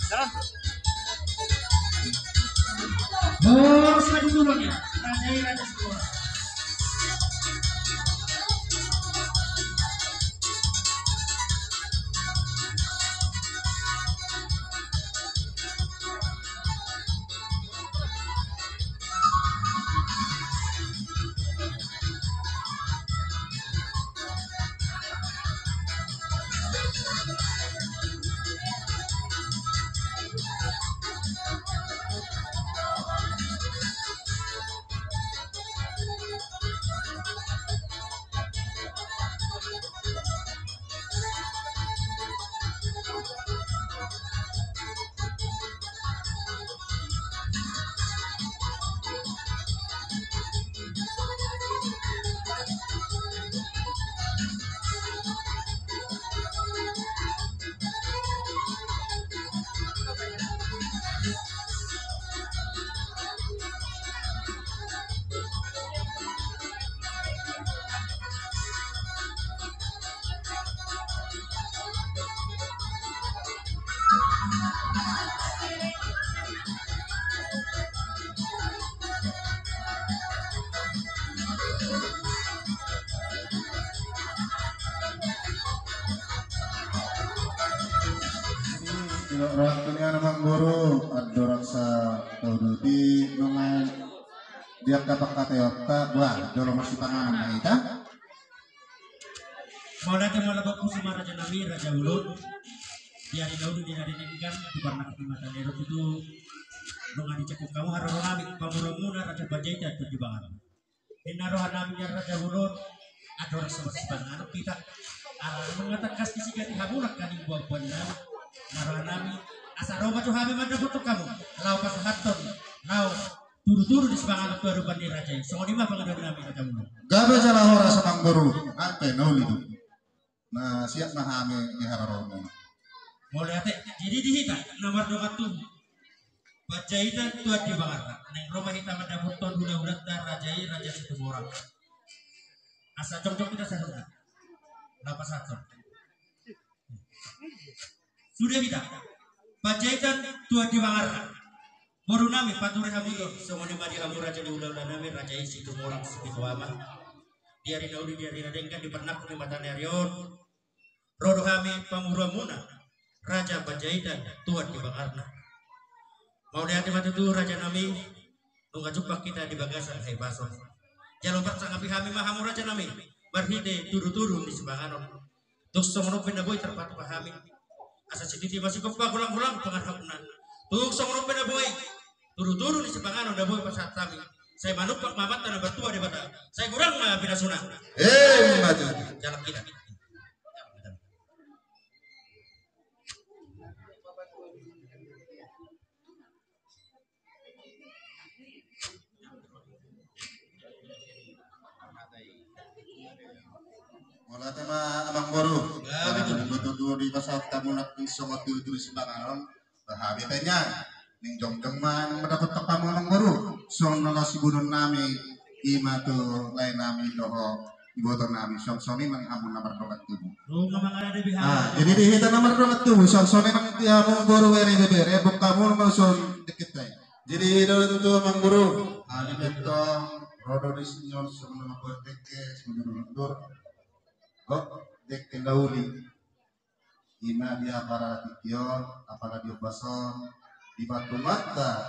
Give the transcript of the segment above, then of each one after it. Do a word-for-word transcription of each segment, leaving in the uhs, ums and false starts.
Jalan. Boros lagi dulu nih. Raja, raja semua. Jadi, rohanta nian amangboru, andorang sa tauduti nunga di angka pangkataionta, bah, jolo masipanganon ma hita. Mauliate ma laho tu si ma raja nami, raja ulaon. Di ari na uli, di ari na denggan, di parnangkok ni mata ni ari on tutu, nunga dijangkon hamu haroro nami, pamoruonmuna Raja Panjaitan Tuan Dibangar. Ninna roha nami nian raja ulaon, andorang so masipanganon hita, ala nunga tangkas disigati hamu nangkaning buabua nami. Ninna roha nami, asa ro ma jo hami mandapothon hamu, laho pasahathon, laho tudutudu ni sipanganon tu adopan ni raja i. Songon i ma pangidoan nami raja ulaon. Gabe jala horas amangboru, nang pe na uli do. Na siap ma hami di haroromu. Mauliate, jadi di hita na mardongan tubu Panjaitan Tuan Dibangar, naeng ro ma hita mandapothon hulahulanta raja i, Raja Situmorang. Asa jongjong hita saluhutna. Laho pasahathon. Sude hita Panjaitan Tuan Dibangar. Boru nami, pature hamu do, songon i ma di hamu raja ni hulahula nami, raja i Situmorang Sipitu Ama. Di ari na uli, di ari na denggan, di parnangkok ni mata ni ari on, ro do hami pamoruonmuna Raja Panjaitan Tuan Dibangar. Mauliate ma tutu raja nami, nunga jumpang hita di bagasan hahipason. Jala huparsangapi hami ma hamu raja nami, marhite tudutudu ni sipanganon. Tung songon on pe na boi tarpatupa hami, asa sititi ma sigompa, golanggolang pangarahutna. Tung songon on pe na boi tudutudu ni sipanganon na boi pasahat hami, sai manumpak ma amanta na martua Debata, sai godang ma pinasuna. Emma tutu. Jalang hita. Mauliate ma amangboru. Ya, betul. Tudutudu dipasahat hamu nangkin songon tudutudu ni sipanganon. Bah, hami pe nian, naeng jongjong ma mandapothon hamu amangboru. Songon na laho siboan nami, i ma tu lae nami dohot iboto nami, songon i ma hamu na mardongan tubu. Jadi di hita na mardongan tubu, songon i ma di hamu boru, bere, bere, bungkamu ma songon dengkanta i. Jadi, dolo tutu amangboru, hami pe tong ro do di sini on songon na mamboan dengke, songon na mamboan dengke na uli. I ma di apala tingki on, apala di ombas on, di patunganta,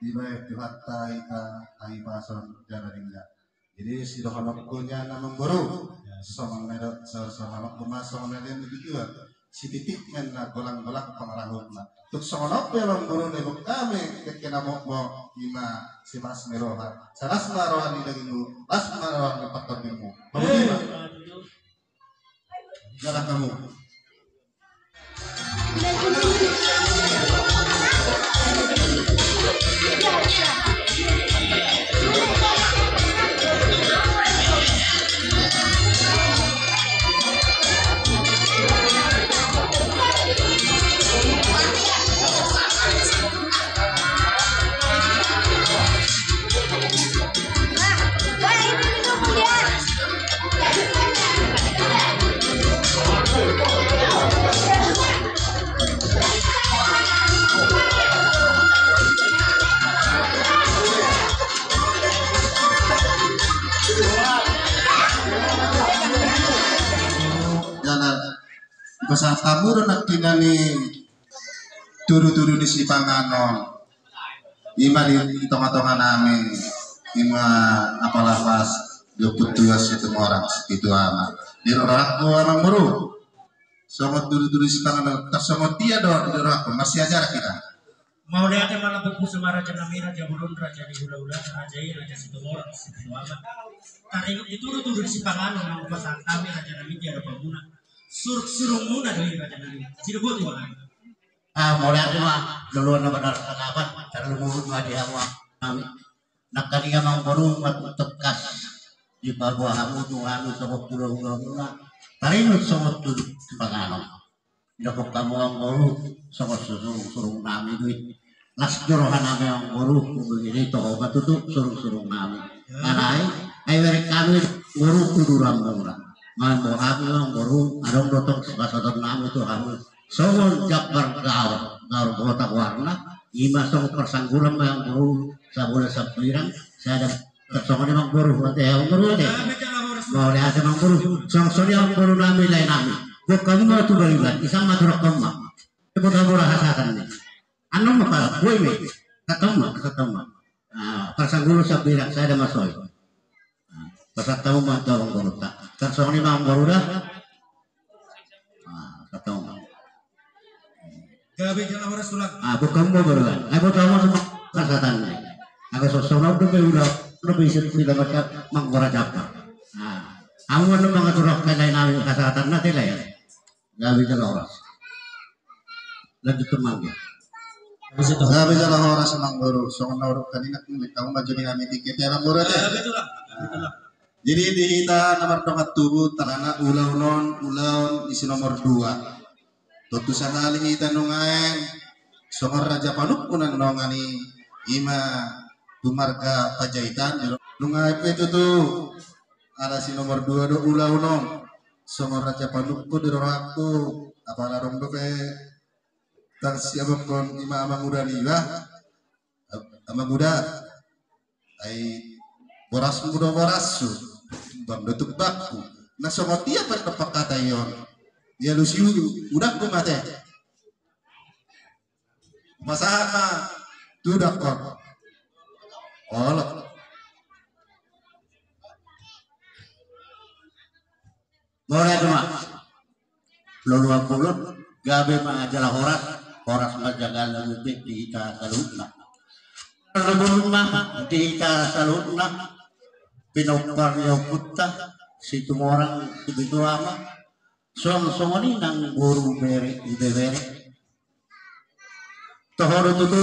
dibaen Tuhanta hita hahipason jala denggan. Jadi, sidohononku nian amangboru, songon na do, songon na do, songon na do, sititi ma na golanggolang pangarahutna. Tung songon on pe amangboru, na bungkam hami dengke na mokmok, i ma sipas ni roha. Sai las ma roha ni dagingmu, las ma roha ni partondingmu. Songon i ma. Jalang hamu. Pasahat hamu do nangkiningan i tudu-tudu ni sipanganon. Ima di tonga-tonga nami, ima apala pas di ompu tua Situmorang, Situmorang. Di rohangku amangboru. Songon tudu-tudu ni sipanganon, tarsongon dia do di rohangku, marsiajar hita. Mauliate ma, Ompu Pusuk, ma raja nami, raja bolon, raja ni hula-hula, raja i, raja Situmorang, Situmorang. Taringot di tudu-tudu ni sipanganon, nang pasahat hami raja nami di adopanmuna. Surung-surungmuna do i raja nami. Sidobotu ma. Ah, mauliate ma, loloan na banar sangkapan, tarlumobi ma di hamu nami. Nangkaningan amangboru ma tangkas dipaboa hamu tu hami songon hula-hulamuna. Taringot songon tudu ni sipanganon. Didok hamu amangboru, songon surung-surung nami do i. Las do roha nami amangboru, umbahen i toho ma tutu surung-surung nami. Alai, ai bereng hami amangboru uduranmuna. Mamboan hami amangboru, adong do tong sipasahaton nami tu hamu. Songon jambar gaor, gaor botak warna, ima songon parsanggulan ma amangboru, sabola sambirang, sada. Tarsongon i amangboru, ate amangboru ate. Mauliate amangboru. Songon i amangboru nami, lae nami. Boan hamu ma tu baliban, isam ma tu roham ma. Boan hamu ma hasahatan ni. Annon ma pala, boi ma i. Sahat hamu ma, sahat hamu ma. Ah, parsanggulan sambirang, sada ma soi. Ah, pasahat hamu ma tu amangboru ta. Tarsongon i ma amangboru da. Ah, sahat hamu ma. Gabe jala horas tulang. Ah, boan hamu ma amangboru da. Ai boan hamu ma hasahatan ni. Anggo songon on dope ulaon, dope isi tu hita masa manggora japa. Ah, hamu annon mangatur roha lae nami hasahatan na te lae. Gabe jala horas. Lanjut tu mangge. Gabe jala horas amangboru, songon na hudok tadi, nangkin lek hamu ma jo di hami tingki ate amangboru ate. Gabe tulang. Gabe tulang. Jadi di hita na mardongan tubu, alana ulaon on, ulaon ni si nomor dua. Tontu sahali hita nuaeng songon raja panungkun annon i, ima tu marga Panjaitan, nuaeng pe tutu ala si nomor dua do ulaon on. Songon raja panungkun di rohangku, apala adong dope tarsiapokhon ima amanguda niba. Amanguda, ai borasmu do borashu, tumbang do tumbangku. Na songon dia pe na pasahat i on. Dialusi udangku ma ate. Pasahat ma tu udang on. Olo. Mauliate ma. Loloan bolon, gabe ma jala horas, horas ma jala gabe di hita saluhutna. Loloan bolon ma di hita saluhutna, pinompar ni ompunta Situmorang Sibitu Ama, songon songon i nang boru, bere, ibebere. Toho do tutu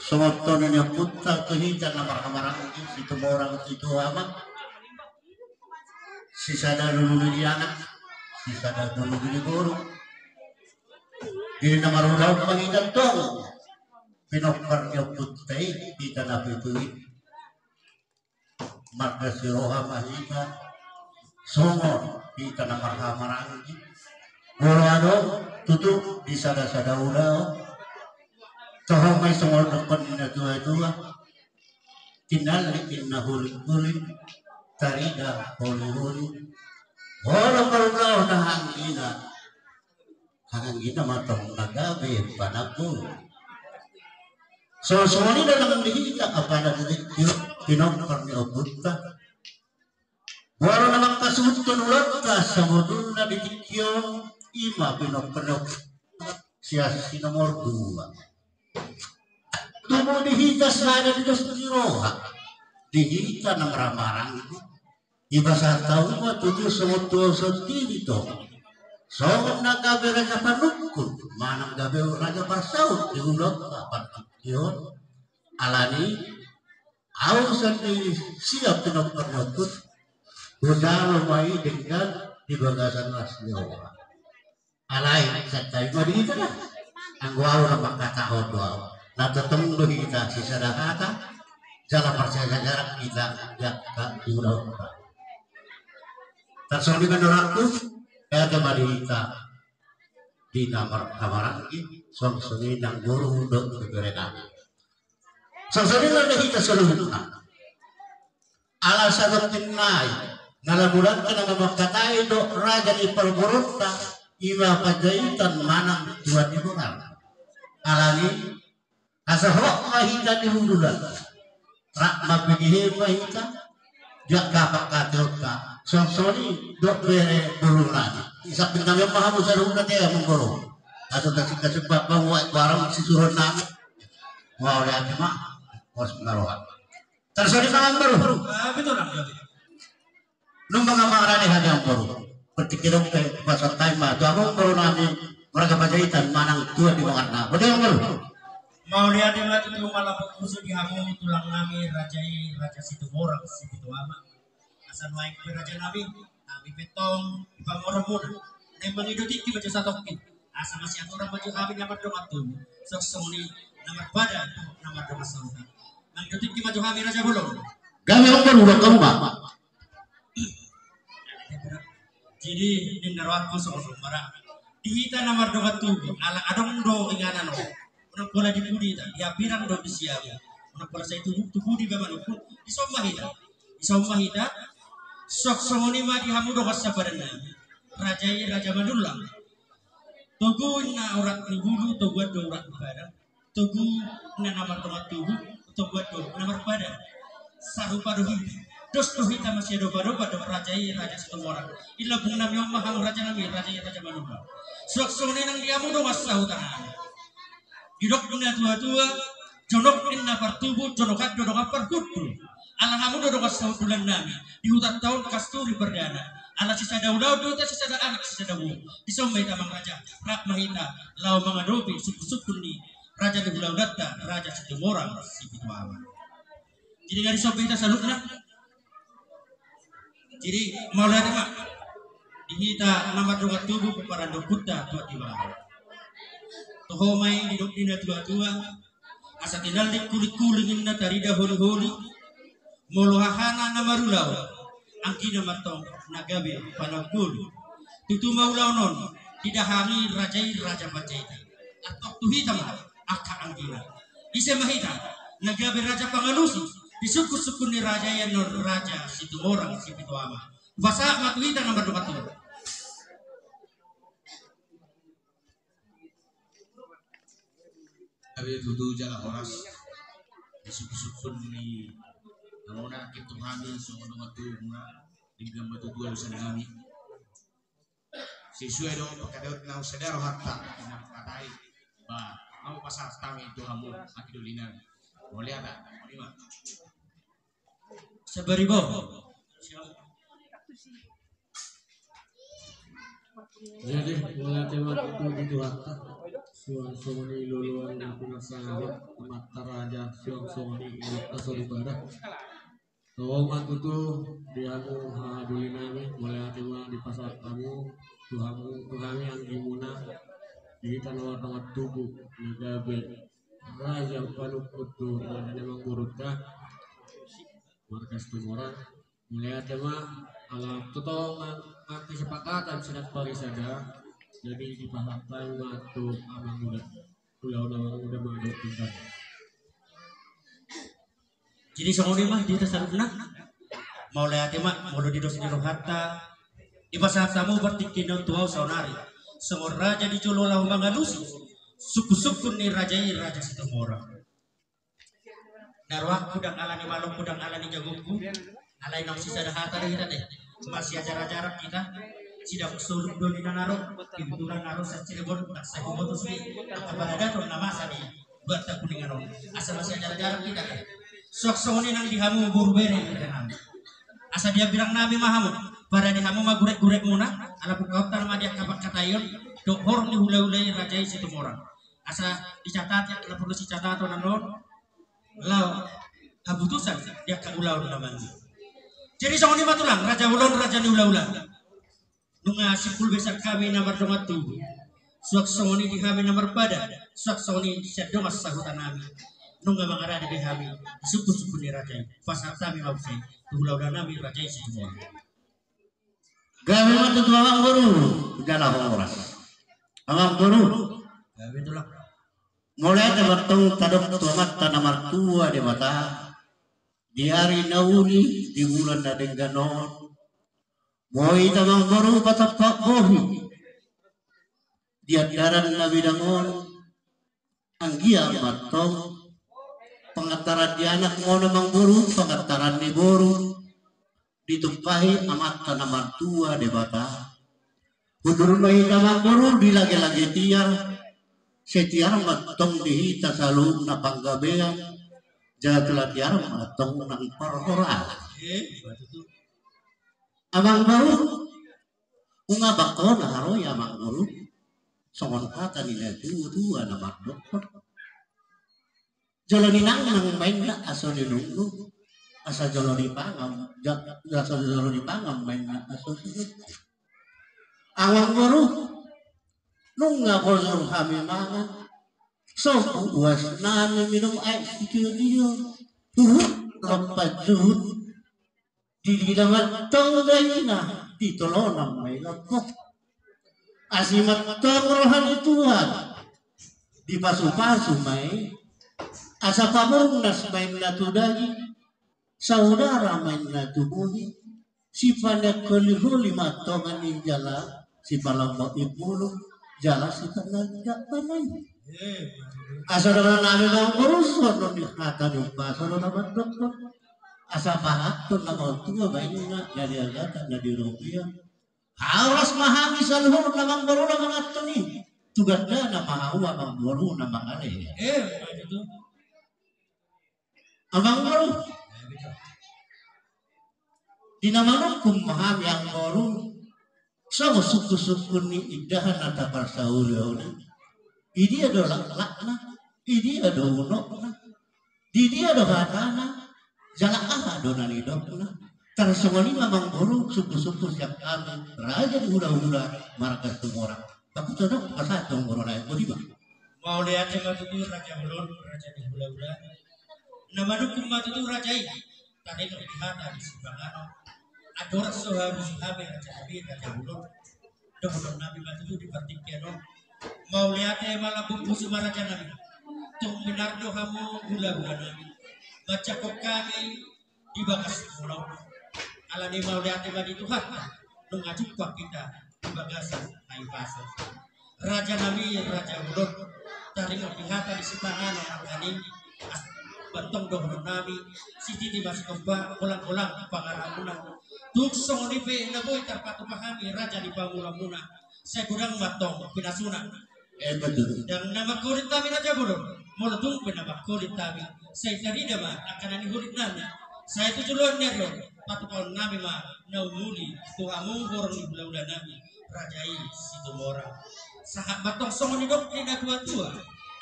songon tona ni ompunta tu hita na marhahamaranggi, Situmorang Sibitu Ama. Sisada lulu ni anak, sisada lulu ni boru. Di na marulaon ma hita tong, pinompar ni ompunta i, hita na pitu i. Marga Siroha ma hita, songon hita na marhahamaranggi. Molo adong tutu di sada-sada ulaon, toho ma i songon dohonon ni na tua-tua. Tinallik inna huling-huling, tarida holi-holi. Molo parulaon na hanggina, hanggina ma tong na gabe pananggung. Songon i do nang di hita, apala di tingki on, pinompar ni ompunta. Boru na manghasuhuthon ulaonta sabotulna di tingki on, ima pinompar ni ompunta sian si nomor dua. Tubu di hita sada di dos ni roha, di hita na marhahamaranggi. Dipasahat hamu ma tutu songon tu au sandiri tong. Songon na gabe raja panungkun manang gabe raja parsaut di ulaonta partingkian on. Alani i au sandiri sian pinompar ni ompunta, hujalo ma i denggan di bagasan las ni roha. Alai, santabi ma di hita da. Anggo au na mangkatahon do au. Na tongtong do hita sisada hata, jala marsiajar hita di angka di ulaonta. Tarsongon i ma dohononku, hata ma di hita di na marhahamaranggi, songon songon i nang boru dohot ibebere nami. Songon songon i ma di hita saluhutna. Ala sagontinna i, na lamulanta na mamangkatai do raja ni parboruonta, Ima Panjaitan manang Tuan di Bongan. Alani asa hot ma hita di hundulan. Rap ma pilihan ma hita. Dia kapak katonta. Song soni dok bere burung nani. Isap bintang yang maha besar hunda te amang boru. Atau tak singkat sebab kau buat barang sisuruh nani. Wah, oleh hati mah. Pos menaruhan. Tarsongon i ma amang boru. Ah, betul, Bang. Nunga mangarade hami amang boru. Berpikir dong pe pasal time ma tu amang boru nami. Marga Panjaitan manang Tuan di Bongan. Betul amang boru. Mauliate ma tutu, malambok pusu di hamu tulang nami, raja i Raja Situmorang Sipitu Ama. Asa nuaeng pe raja nami, hami pe tong di pamoruonmuna. Naeng mangido tingki ma jo satongkin. Asa masiaturang ma jo hami na mardongan tubu. Songon i na marpada, na mardongan sahuta. Mangido tingki ma jo hami raja bolon. Gabe amang boru, dok hamu ma. Jadi ninna rohangku songon on ma ra. Di hita na mardongan tubu, ala adong do inganan on. Unang pola di pudi hita, di hambirang do di siamun. Unang pola sai tubu, tu pudi ba manungkun, dison ma hita. Dison ma hita. Songon i ma di hamu dongan sapadan nami. Raja i Raja Manullang. Togu na urat ni bulu, toguan do urat ni padang. Togu na mardongan tubu, toguan do na marpada. Sarupa do hita. Dos do hita masiadopadopan dohot raja i Raja Situmorang. I lambung nami on ma hamu raja nami, raja i Raja Manullang. Suang songon i nang di hamu dongan sahuta nami. Didok na tuatua, jonok ninna partubu, jonok an do dongan parhundul. Ala hamu do dongan sahundulan nami, di hutanta on kasturi perdana. Ala sisada ulaon do hita, sisada anak, sisada boru. Dison ma hita amang raja, rap ma hita laho mangadopi sungkunsungkun ni raja ni hulahulanta Raja Situmorang Sipitu Ama. Jadi nga dison pe hita saluhutna. Jadi mauliate ma di hita na mardongan tubu, pomparan ni ompunta Tuan di Bongan. Toho ma i didok ni na tuatua, asa tinallik hulinghuling ninna, tarida holiholi. Molo hahana na marulaon, anggina ma antong na gabe pananggoli. Tutu ma ulaon on didahangi raja i Raja Panjaitan. Antong tu hita ma angka anggina. Ise ma hita na gabe raja pangalusi di sungkunsungkun ni raja i annon Raja Situmorang Sipitu Ama. Hupasahat ma tu hita na mardongan tubu. Gabe tutu jala horas di sungkunsungkun ni hamuna, nangkin tu hami songon dongan tubumuna, denggan ma tutu alusan hami. Sesuai dohot pangkataion na sada rohanta, na mangkatai, ba, mau pasahat hami tu hamu anggi doli nami. Mauliate, mauliate. Sabari bo. Jadi mauliate ma tutu di Tuhanta. Suang songon i loloan na pinarsangapan Amanta Raja, suang songon i elokta soripada. Toho ma tutu di hamu haha doli nami, mauliate ma dipasahat hamu tu hamu, tu hami anggimuna, di hita na mardongan tubu, na gabe raja panungkun tu raja ni amangborunta marga Situmorang. Mauliate ma, ala tongtong ma, markesepakatan sian parisada, jadi dipasahat ma tu amang uda. Ulaon amang uda ma dohot tinggal. Jadi songon i ma di hita saluhutna. Mauliate ma, molo di dos ni rohanta dipasahat hamu partingkian on tu ahu saonari songon raja di jolo laho mangalusi sungkunsungkun ni raja i Raja Situmorang. Na rohangku ndang ala ni malongku, ndang ala ni jagongku, alai naung sisada hata do hita, te. Masiajarajaran hita. Sidang soluk do ninna na ro, kebetulan na ro sian Cirebon, ndang sai huboto sude angka paradaton na masa di Banta Kuningan on. Asa masiajarajaran hita, te. Suang songon i nang di hamu boru bere, te, nang. Asa di hambirang nami ma hamu, parade hamu ma gurekgurekmuna, ala pungkaonta ma di angka pangkataion dohot horong ni hulahula i raja i Situmorang. Asa dicatat, ia na porlu sicataton annon, laho haputusan di angka ulaon na mangihut. Jadi songon i ma tulang, raja ulaon, raja ni hulahula. Nunga simpul be sian hami na mardongan tubu. Suang songon i di hami na marpada, suang songon i sian dongan sahuta nami. Nunga mangarade be hami di sungkunsungkun ni raja i. Pasahat hami ma muse tu hulahula nami raja i Situmorang. Gabe ma tutu amangboru, jala horas. Amangboru. Gabe tulang. Mauliate ma antong tadok tu Amanta na martua Debata. Di ari na uli, di bulan na denggan on, boi hita amangboru patampak bohi. di andaran na bidang on, anggiat ma antong pangantaran ni anak ma on, amangboru, pangantaran ni boru, ditumpahi Amanta na martua Debata. Hundul ma hita, amangboru, di lage-lage tiar, sai tiar ma antong di hita saluhutna panggabean, jala tiar ma antong nang parhorasan. Amangboru, nunga bangkona haroa i, amangboru, songon hata ni na tua-tua na mandok: Jolo ninangnang ma inna aso ninungnung, asa jolo nipangan, ja-, asa jolo nipangan ma inna aso ninungnung. Amangboru, nunga bojor hami mangan, sombu uas nami minum aek sitio-tio, huhut lompan juhut. Didida ma antong daina, ditolonan ma i lambok. Asi ma antong roha ni Tuhan, dipasu-pasu ma i. Asa pamurnas ma inna tu daging, saudara ma inna tu bohi, sipaneang holi-holi ma antong annon jala sipalambok i bulung, jala sipanangkak panai. Asa dohonon nami ma, amangboru, songon hata ni umpasa do na mandokkon: Asa pahanthon na martua ma inna na niagatan na di robean, horas ma hami saluhutna, amangboru, na manganthon i, tu gandana ma hau, amangboru, na mangalean. Amangboru, di na manungkun ma hami, amangboru, songon sungkun-sungkun ni indahan na taparsaulihon i. Di dia do laklakna, di dia do unokna, di dia do hatana, jala aha do na nidokna. Tarsongon i ma, amangboru, sungkun-sungkun sian hami raja ni hula-hula marga Situmorang. Pakutodok pasahat, amangboru, lae, boti ma. Mauliate ma tutu, raja bolon, raja ni hula-hula. Na manungkun ma tutu raja i, taringot di hata ni sipanganon. Andorang so harusi hami, raja nami, raja bolon, dohonon nami ma tutu di partingkian on: Mauliate ma, lambok pusu ma, raja nami. Tung minar do hamu hula-hula nami manjangkon hami di bagas pulau. Alani mauliate ma di Tuhanta, nunga jumpang hita di bagasan na hipas on. Raja nami, raja bolon, taringot di hata ni sipanganon nangkaning, asa antong dohonon nami: Sititi ma sikompa, holang-holang pangaramuna. Tung songon i pe na boi tarpatupa hami raja ni pamoruonmuna, sai godang ma antong pinasuna. Ndang na mangholit hami, raja bolon, molo tung pe na mangholit hami, sai tarida ma angka na niholit nami. Sai tu joloan ni ari on, patupahon nami ma na umuli tu hamu horong ni hula-hula nami, raja i Situmorang. Sahat ma antong songon nidok ni na tua-tua: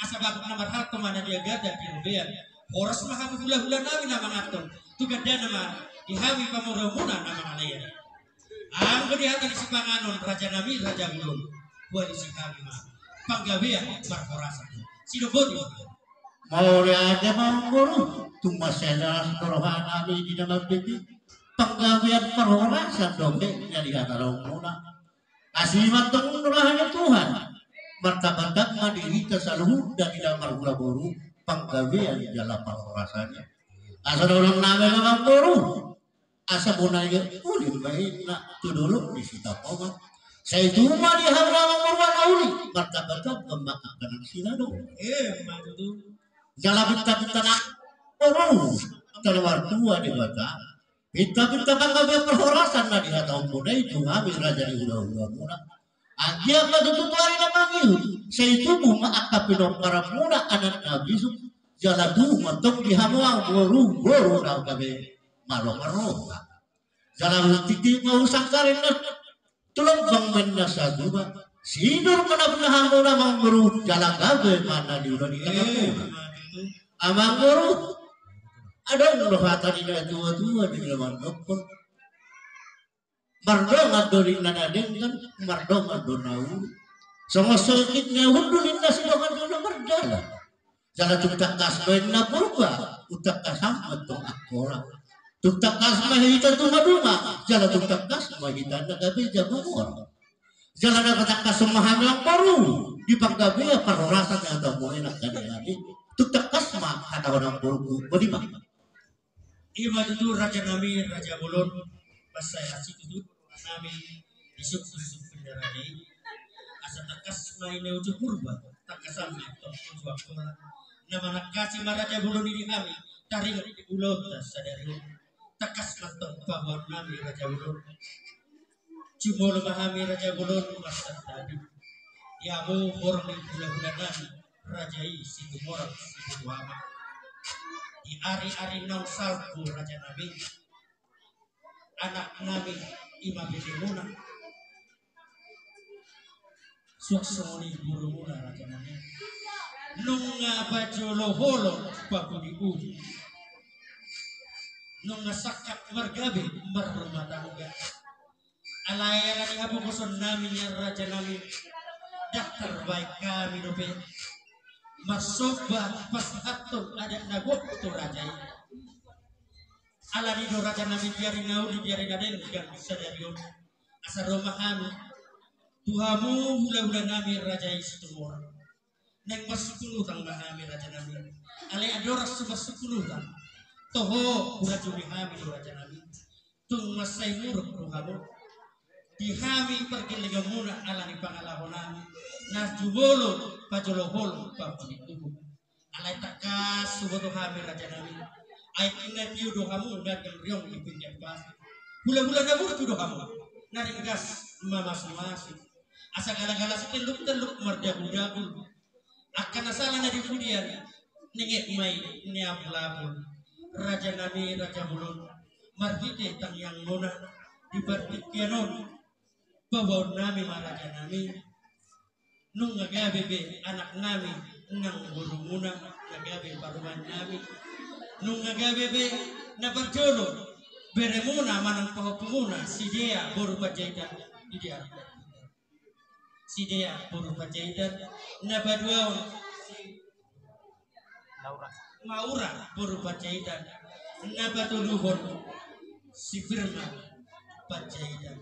Asa bagot na marhalto ma na niagatan di robean, horas ma hamu hula-hula nami na manganthon, tu gandana ma di hami pamoruonmuna na mangalean. Anggo di hata ni sipanganon, raja nami, raja bolon, hualisi hami ma panggabean parhorasan. Sidok boti ma. Mauliate ma, amangboru, tung mansai las do roha nami di na mambibi panggabean parhorasan dope na nihatahonmuna. Asi ma antong roha ni Tuhan, martamba-tamba ma di hita saluhutna di na marhula boru panggabean jala parhorasanna. Asa dohonon nami ma, amangboru, asa bona i uli ma inna tu dolok ni Sitapongan. Sai tubu ma di hamu, amangboru, na uli, martamba-tamba ma angka na sinadong. Jala pinta-pinta na boru, angka na martua Debata, pinta-pinta panggabean parhorasan na nihatahonmuna i tu hami raja ni hula-hulamuna. Anggiat ma tutu tu ari na mangihut sai tubu ma angka pinomparanmuna anak na bisuk, jala tubu ma antong di hamu, amangboru, boru na gabe malo marroha. Jala tingki ma husangkaring na tu lombang ma inna satuba, sinur ma na pinahanmuna, amangboru, jala gabe ma na niula ni tanganmuna. Amangboru, adong do hata ni na tua-tua di na mandokkon: Mardongan do ninna na denggan, mardongan do na uli. Songon sogit ni hundul ninna, sidongan do na mardalan. Jala tung tangkas ma inna Purba, tung tangkasan ma antong Angkola. Tung tangkas ma hita tu maduma, jala tung tangkas ma hita na gabe jamangor. Jala na patangkashon ma hami, amangboru, di panggabean parhorasan na tau moe na kade-kade. Tung tangkas ma hatahon, amangboru, boti ma. Ima tutu, raja nami, raja bolon, mansai las situtu nami di sungkun-sungkun ni raja i. Tangkas ma i na uju Purba, tangkasan ma tong uju Angkola. Na manangkasi ma raja bolon i di hami, taringot di ulaonta sadari on. Tangkas ma tong paboaon nami raja bolon. Jumolo ma hami raja bolon marsantabi. Di hamu horong ni hulahula nami, raja i Situmorang Sibutuama. Di ari-ari naung salpu raja nami, anak nami i ma beremuna. Suang songon i borumuna raja nami. Nunga pajolo holong pahudi uhum. Nunga sangkap margabe marrumah tangga. Alai ala ni hapogoson nami nian raja nami, ndang tarbaen hami dope marsomba pasahathon adat na gok tu raja i. Ala ni do raja nami di ari na uli di ari na denggan sadari on, asa ro ma hami tu hamu hulahula nami raja i Situmorang. Naeng marsungkun utang ma hami raja nami. Alai andorang so marsungkun utang, toho hurajumi hami do raja nami. Tung mansai muruk do hamu di hami pargellenganmuna ala ni pangalaho nami na jumolo pajolo holong pahudi uhum. Alai tangkas huboto hami raja nami, aek na tio do hamu na dang riong di pinggan pasi. Hulahula na burju do hamu na ringgas mamasumasu. Asa galagala sitelluk-telluk mardabu-dabu. Angka na sala na di pudian, ninget ma i niapul-apul. Raja nami raja bolon, marhite tangiangmuna di partingkian on, paboaon nami ma raja nami. Nunga gabe be anak nami nang borumuna na gabe parumaen nami. Nunga gabe be na parjolo beremuna manang pahompumuna si Dea boru Panjaitan. Di dia si Dea boru Panjaitan, na paduahon si Maura boru Panjaitan, na patoluhon si Firman Panjaitan.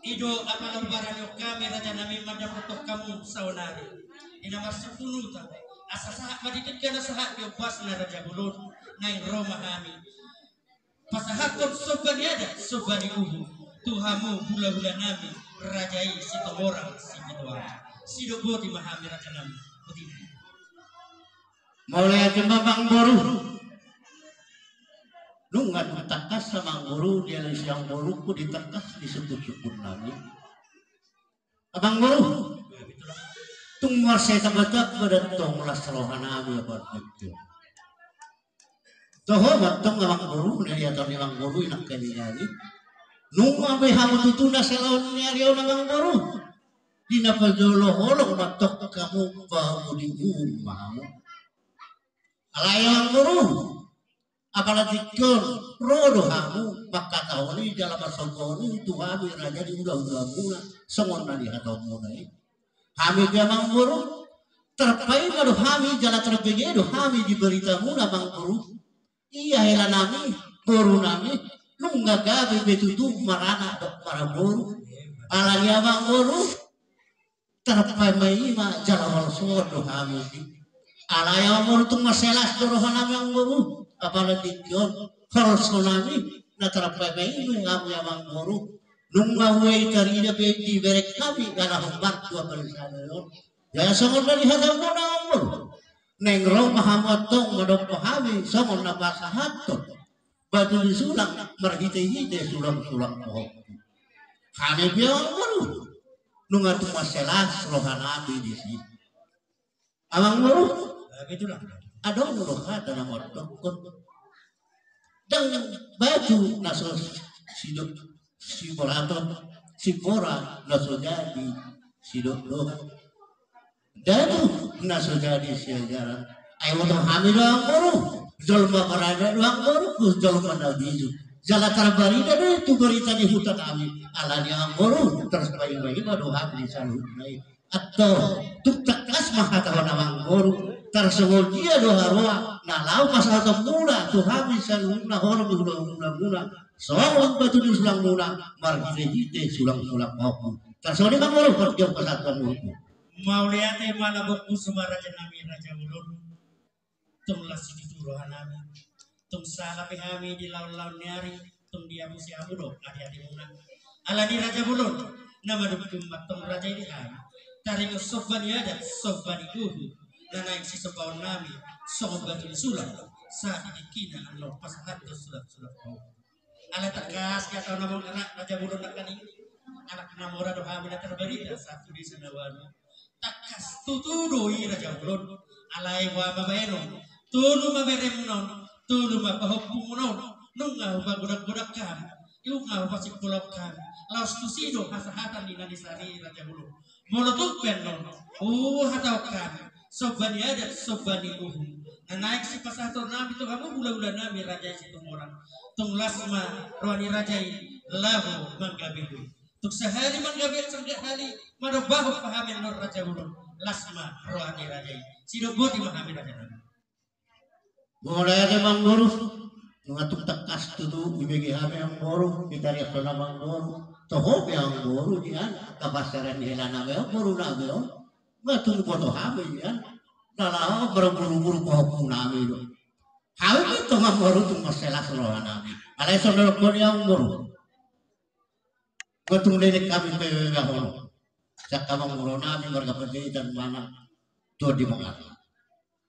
I do apala barani on hami raja nami mandapothon hamu saonari. Di na marsungkun utang, asa sahat ma di tingki na sahat di ombasna raja bolon, naeng ro ma hami pasahathon somba ni adat somba ni uhum tu hamu hulahula nami raja i Situmorang Sibutuama. Sidok boti ma hami raja nami. Boti ma. Mauliate ma amangboru. Nunga tung tangkas amangboru dialisi amangboruku di tangkas ni sungkun-sungkun nami. Amangboru, tung marsai tamba-tamba do tong las roha nami apala tingki on. Toho ma tong amangboru, na dihatahon ni amangboru i nangkaningan i. Nunga be hamu tutu na salaon ni ari on amangboru. Di na pajolo holong ma tong hamu pahudi uhum ma hamu. Alai amangboru, apala tingki on ro do hamu mangkatahon i jala marsomba on tu hami raja di hulahula muna songon na dihatahon muna i. Hami pe amangboru, tarpaima do hami jala tarbege do hami di barita muna amangboru. Ia hela nami, boru nami, nunga gabe be tutu maranak dohot marboru. Ala ni amangboru, tarpaima jala holsoan do hami. Alai amangboru tung mansai las do roha nami amangboru. Apala tingki on holso nami na tarpaima i ma hami amangboru. Nunga huhut tarida be dibereng hami jala hombar tu apala sada on. Jala songon na dihatahon muna amangboru. Naeng ro ma hamu antong mandompak hami songon na pasahathon batu ni sulang marhite-hite sulang-sulang pahompu. Hami pe amangboru, nunga tung mansai las roha nami disi. Amangboru, adong do hata na mandokkon. Ndang batu na so sidok siboraton, sibora na so jadi sidokdok. Datu na so jadi siajaran. Ai motong hami do amangboru. Jolma barada do amangboru, jolma na bijou. Jala tarbarita do tu barita ni huta nami. Ala ni amangboru, tarpaima-ima do hami di saluhutna i. Antong, tung tangkas ma hatahon amangboru. Tarsongon dia do haroa na laho pasahaton muna tu hami saluhutna horong ni hulahula muna. Songon batu ni sulang muna marhite-hite sulang-sulang pahompu. Tarsongon i ma amangboru, parjolo pasahaton muna. Mauliate ma amangboru, suang ma raja nami raja bolon. Tung las situtu roha nami. Tung sala pe hami di laon-laon ni ari, tung diapusi hamu do ate-ate muna. Ala ni raja bolon, na madungdung ma tong raja i di hami. taringot somba ni adat, somba ni uhum, na naeng sisombaon nami songon batu ni sulang, sahat di tingkina annon pasahathon sulang-sulang. Ala tangkas hata na mangala Raja Bolon nangkaning, anak na mora do hami na tarbarita sahat tu desa na ualu. Tangkas tutu do i Raja Bolon. Alai boha ma baenon, tolu ma beremuna on, tolu ma pahompumuna on. Nunga hupagodang-godang hami, nunga hupasimpulhon hami, laos tusi do hasahatan ni na nisahat i Raja Bolon. Molo tung pe annon, huhatahon hami, somba ni adat, somba ni uhum, na naeng sipasahaton nami tu hamu hula-hula nami Raja i Situmorang, tung las ma roha ni raja i laho manggabehon. Tung sahali manggabe, sahali manomba hami annon Raja Bolon, las ma roha ni raja i. Sidok boti ma hami raja nami. Mauliate amangboru. Nunga tung tangkas tutu dibege hami amangboru, ditariashon amangboru. Toho pe amangboru nian angka pansamotan ni hela nami, amangboru nami on. Nunga tung diboto hami nian. Na laho marburu-buru pahompu nami do. Hami pe tong amangboru tung mansai las roha nami. Alai songon na nidok ni amangboru, nunga tung leleng hami pe bebahonon sian amangboru nami marga Panjaitan manang Tuan di Bakarna.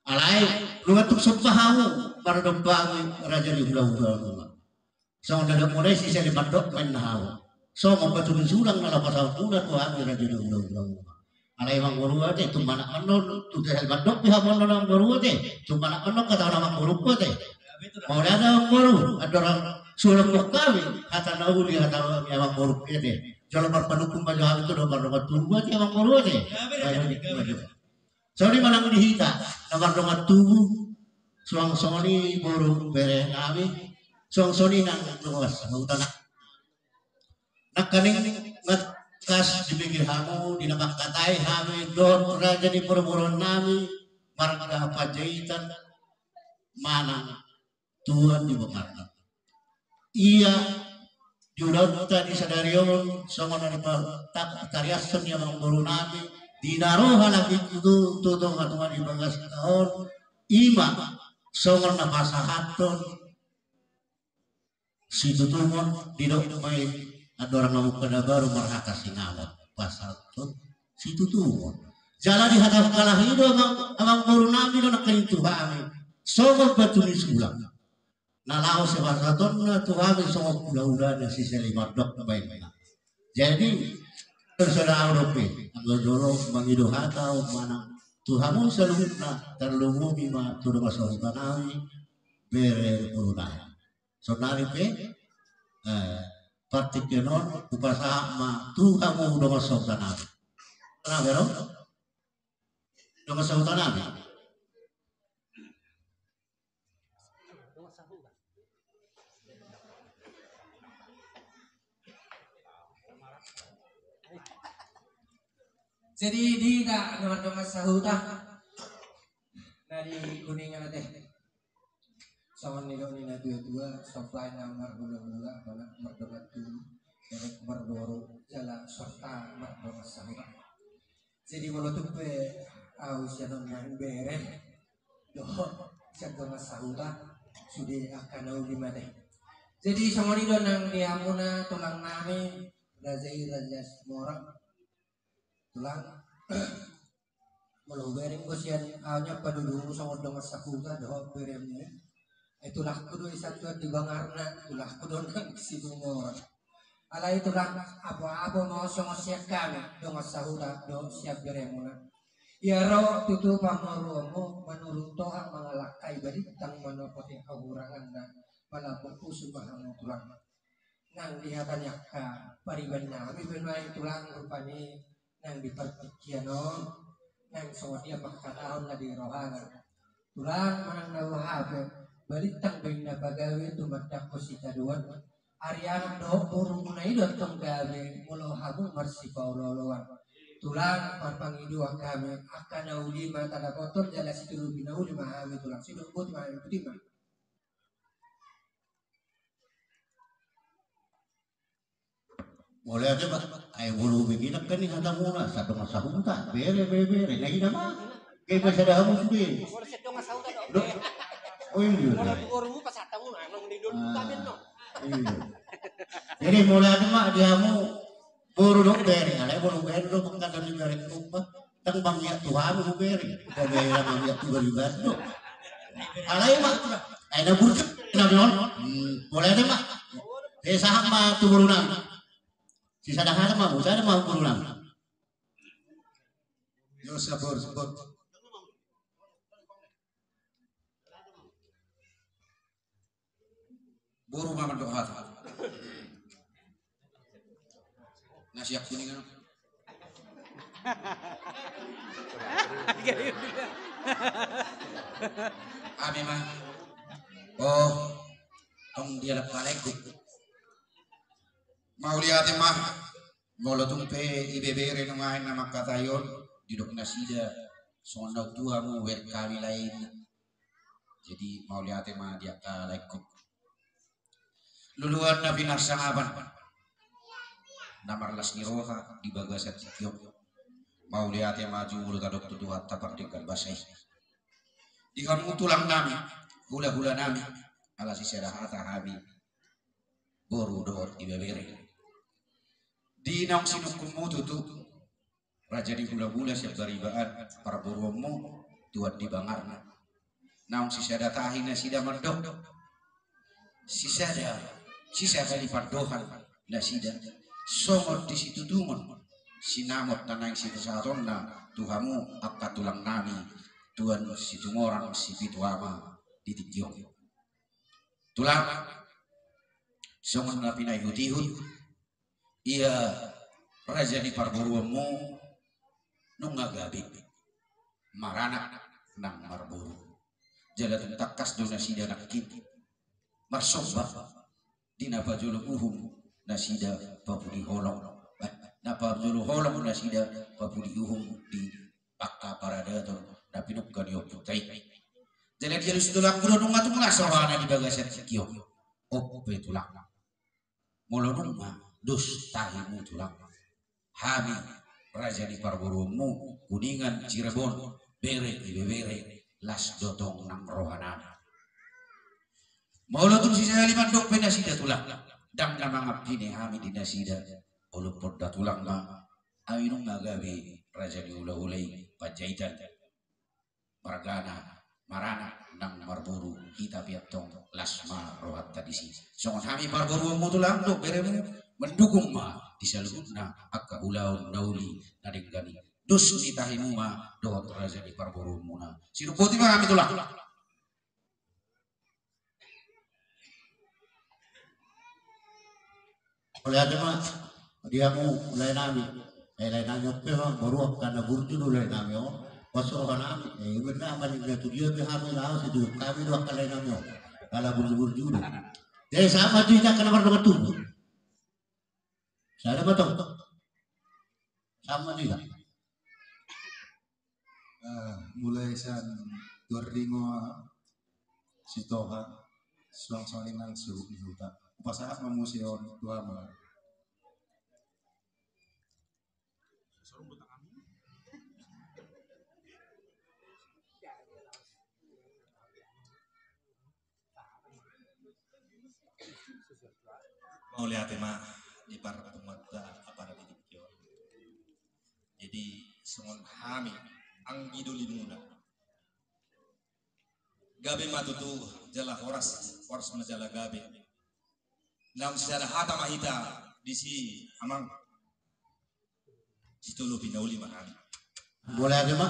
Alai nunga tung somba hamu, maradophon hami raja ni hula-hula nami. Songon na nidokmuna i, sise ni mandok ma inna hamu. Songon batu ni sulang na laho pasahathon tu hami raja ni hula-hula nami. Alai amangboru ate, tung manat ma annon, tung sise ni mandok pe hamu annon amangboru ate, tung manat ma annon hata ni amangboru ate. Mauliate amangboru, andorang suhut hami hata na uli, hata ni amangboru ate. Jolo marpanungkun ma jo hami tu na mardongan tubu ate amangboru ate. Songon i ma nang di hita na mardongan tubu, suang songon i boru bere nami, suang songon i nang dongan sahuta. Nangkaning tangkas dibege hamu, di na mangkatai hami dohot raja ni parboruon nami marga Panjaitan manang Tuan di Bakarna. Ia di ulaonta di sadari on, songon na nipatariashon ni amangboru nami, di na ro halak i tutu tu tonga-tonga ni bagaska on, i ma songon na pasahathon situtungon. Didok ma i, andorang mamungka na baru marhata sinamot, pasahathon situtungon. Jala dihatahon halak i do amang, amangboru nami do nangkaning tu hami songon batu ni sulang na laho sipasahatonna tu hami songon hula-hulana, sise ni mandok ma inna. Jadi, terserah au dope, anggo jolo mangido hata au manang tu hamu saluhutna, tarlumobi ma tu dongan sahuta nami, bere Purba. Saonari pe, eh, partingkian on hupasahat ma tu hamu dongan sahuta nami. Dongan sahuta nami. Jadi di na mardongan sahuta na di Kuningan ate. Songon nidok ni na tua-tua, somba i na marhula-hula, mana mardongan tubu, mardongan boru, jala songon i mardongan sahuta. Jadi molo tung pe au sian on nang bere dohot sian dongan sahuta, sude angka na uli ma ate. Jadi songon i do nang di hamuna tulang nami, raja i Raja Situmorang. Tulang, molo hubereng do sian au nian paduduhonmu songon dongan sahuta dohot beremu. Eh, tulangku do i sian Tuan di Bakarna, tulangku do nang Situmorang. Alai tulang, apo-apo ma songon sian hami dongan sahuta dohot sian beremuna. Ia ro tutu pamoruonmu manurut toha mangalangkai balintang manopoti hahuranganna, palambok pusu ma hamu tulang. Nang di hata ni angka pariban nami pe nuaeng tulang rupani nang di partingkian on, nang songon dia pangkatahon na di rohana. Tulang manang na boha pe, balintang do inna pagabe tumandangkon sitadoan. Ari anak dohot borumuna i do antong gabe molo hamu marsipaolo-oloan. Tulang, marpangidoan hami, angka na uli ma tadapothon jala siturupi na uli ma hami tulang, sidok boti ma hami, boti ma. Mauliate ma. Ai molo begitu kan ni hatamuna, sian dongan sahuta, bere, bere, bere. Na ina ma. Gabe sada hamu sude. Oh, iya. Jadi mauliate ma di hamu. Boru dohot bere, alai boru bere do mangkatani bere domba. Ndang mangiak tu hami boru bere. Boru bere mangiak tu bere batu. Alai ma, ai na burju na bion. Hmm, boleh deh ma. Eh, sahat ma tu boru nami. Sisada hata ma, sisada ma boru nami. Yo, sabor, sabor. Boru ma mandok hata. Nasi aku ni kan. Ami ma. Oh, tong dia lepa lagi. Mauliate ma. Molo tung pe ibebere nunga ain na mangkatai on, didok nasida songon na tua mu wer kami lain. Jadi mauliate ma di angka laengku. Luluan na pinarsangapan, na marlas ni roha di bagasan tingki on. Mauliate ma jumolo tadok tu Tuhanta pardenggan basa i. Di hamu tulang nami, hula-hula nami, ala sisada hata hami boru dohot ibebere. Di naung sinungkunmu tutu, raja ni hula-hula sian Bariba an, parboruonmu, tuan di Bangarna. Naung sisada tahi nasida mandok. Sisada, sisada ni pandohan nasida. Songon di situtungon sinamot na naeng sipasahatonna tu hamu angka tulang nami, tuan Situmorang Sipitu Ama di tingki on. Tulang, songon na pinaihut-ihut, ia raja ni parboruonmu nunga gabe maranak nang marboru. Jala tung tangkas do nasida nangkin marsomba di na pajolo uhum nasida papudi holong. Eh, na pajolo holong nasida papudi uhum di angka paradaton na pinungka ni ompunta i. Jala dialus tulangku do nunga tung las rohana di bagasan tingki on. On pe tulang. Molo nunga dos tahimu tulang, hami raja ni parboruonmu Kuningan Cirebon, bere ibebere, las do tong nang rohanami. Molo tung sisada i mandok pe nasida tulang, ndang na mangampini hami di nasida. Olo pe da tulang ma, hami nunga gabe raja ni hula-hula i Panjaitan. Margana maranak nang marboru, hita pe antong las ma rohanta disi. Songon hami parboruonmu tulang dohot beremu, mandukung ma di saluhutna angka ulaon na uli na denggan i. Dos ni tahimu ma dohot raja ni parboruonmuna. Sinumpoti ma hami tulang. Mauliate ma di hamu lae nami. Eh, lae nami on pe ma boru angka na burju do lae nami on. Pos roha nami. Eh, iba na maning na tu dia pe hami laos itu kami do angka lae nami on. Ala burju-burju do. Jadi sama tu ita angka na mardongan tubu. Sada ma tong. Sama tu ita. Ah, mulai sian Tuan Ringo, Sitoha, suang songon i nang suhut ni huta. Hupasahat ma muse on tu hamu. Mauliate ma di parpunguanta apala di tingki on. Jadi songon hami anggi dolimuna, gabe ma tutu jala horas, horas ma jala gabe. Naung sisada hata ma hita disi amang. Sitolopi na uli ma hami. Mauliate ma.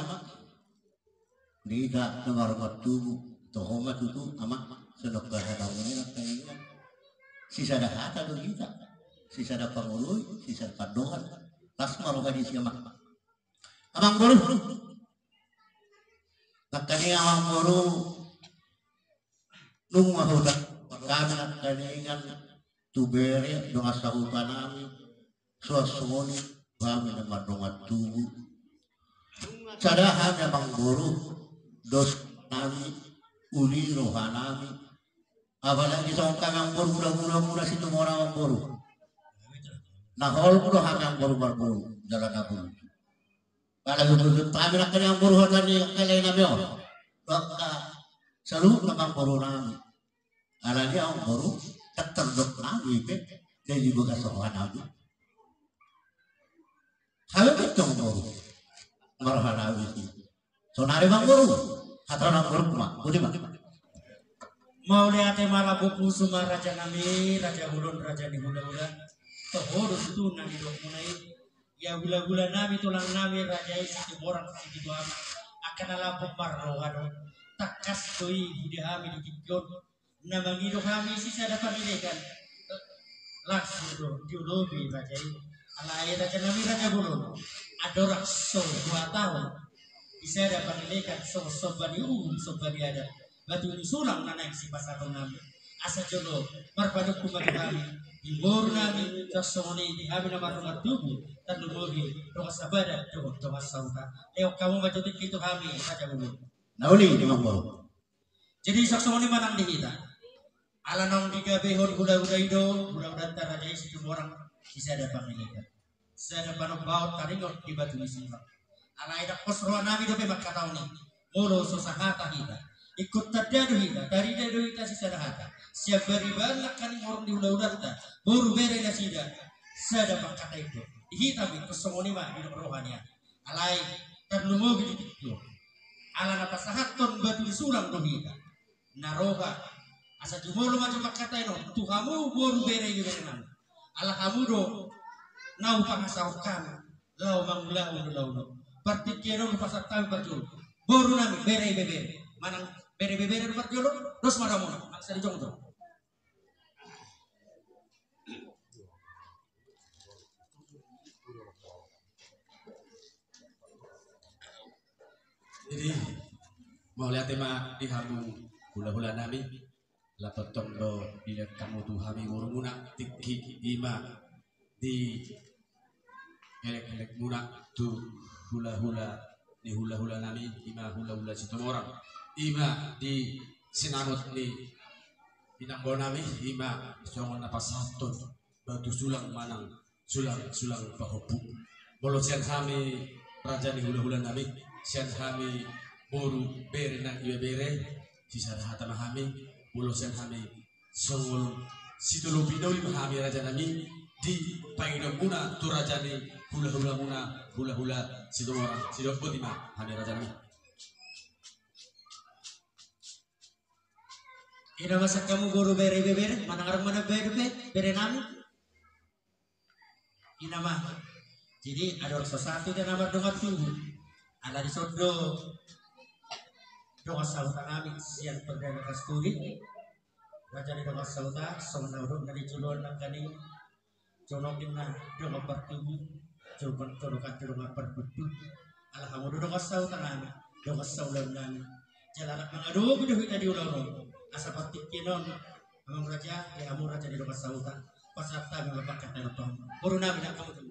Di hita na mardongan tubu, toho ma tutu amang. Songon hata ni nangkaningan, sisada hata do hita. Sisada pangoloi, sisada pandohan. Las ma roha disi amang. Amang boru. Nangkaningan amang boru. Nunga huta hami nangkaningan tu bere dongan sahuta nami, suang songon i hami na mardongan tubu. Sada hami amang boru, dos nami, uli roha nami. Apalagi songon hami amang boru, hula-hula muna Situmorang amang boru. Na holong do hami amang boru marboru, jala na burju. Pala hubungan hami nangkaningan boru hata ni angka lae nami on. Angka saluhut amang boru nami. Alani amang boru, tak terdok nami pe, jadi boga sohoan nami. Hami pe tong boru. Marhana uji. Sonari bang boru. Hata nang boru kuma. Budi ma. Mauliate ma lambok pusu ma raja nami, raja bolon, raja ni hulahula. Toho do tutu na nidokmuna i. Ia hulahula nami, tulang nami, raja i Situmorang, Situmorang. Angka na lambok marroha do. Tangkas do i huida hami di tingki on. Na mangido hami sisada pangidoan. Langsung do diolopi raja i. Alai raja nami raja bolon. Andorang so dua taon. Sisada pangidoan songon somba ni uhum, somba ni adat. Batu ni sulang na naeng sipasahaton nami. Asa jolo marpanungkun ma tu hami. Di boru nami, suang songon i di hami na mardongan tubu. Tarlumobi dongan sabadan, dongan, dongan sahuta. Lehon hamu ma jo tingki tu hami, raja bolon. Na uli, di mangboru. Jadi, suang songon i ma nang di hita. Ala naung digabehon hulahula i do, hulahulanta raja i Situmorang, sisada pangidoan. Sada panombaon taringot di batu ni sulang. Alai ndang pos roha nami dope mangkatahon i. Molo so sahata hita. Ingkon tanda do hita, tarida do hita sisada hata. Sian bariba nangkaning horong ni hulahulanta. Boru bere nasida. Sada pangkataion do. Di hita pe, ingkon songon i ma, didok roha nian. Alai, tarlumobi di tingki on. Ala na pasahathon batu ni sulang do hita. Na roha. Asa jumolo ma jo pangkataion on. Tu hamu boru bere ibebere nami. Ala hamu do. Na hupasahat hami. Laho mangulahon ulaon on. Partingkian on hupasahat hami parjolo. Boru nami, bere ibebere. Manang bere ibebere do parjolo. Dos ma rohamuna. Masa di jongjong. Jadi, mauliate ma di hamu hulahula nami, lapattong do dilehon hamu tu hami borumuna, tingki i ma di elek-elekmuna tu hulahula ni hulahula nami, i ma hulahula Situmorang, i ma di sinamot ni inang bao nami, i ma songon na pasahathon batu sulang manang sulang, sulang pahompu. Molo sian hami raja ni hulahula nami, sian hami boru bere nang ibebere, sisada hata ma hami, molo sian hami songon sitolopi na uli ma hami raja nami, di pangidoanmuna tu raja ni hulahulamuna, hulahula Situmorang, sidok boti ma hami raja nami. Ina ma sian hamu boru bere ibebere, manang adong ma na bere dope, bere nami. Ina ma. Jadi, andorang so sahat hita na mardongan tubu. Ala dison do dongan sahuta nami sian perdana kasturi. Raja ni dongan sahuta, songon na hudok na di joloan nangkaning. Jonok inna dongan partubu, jonok, jonok antu dongan partubu. Ala hamu do dongan sahuta nami, dongan saulaon nami. Jala rap mangadopi do hita di ulaon on. Asa partingkian on, amang raja, di hamu raja ni dongan sahuta. Pasahat hami ma pangkataion on tu hamu. Boru nami, dang hamu tu.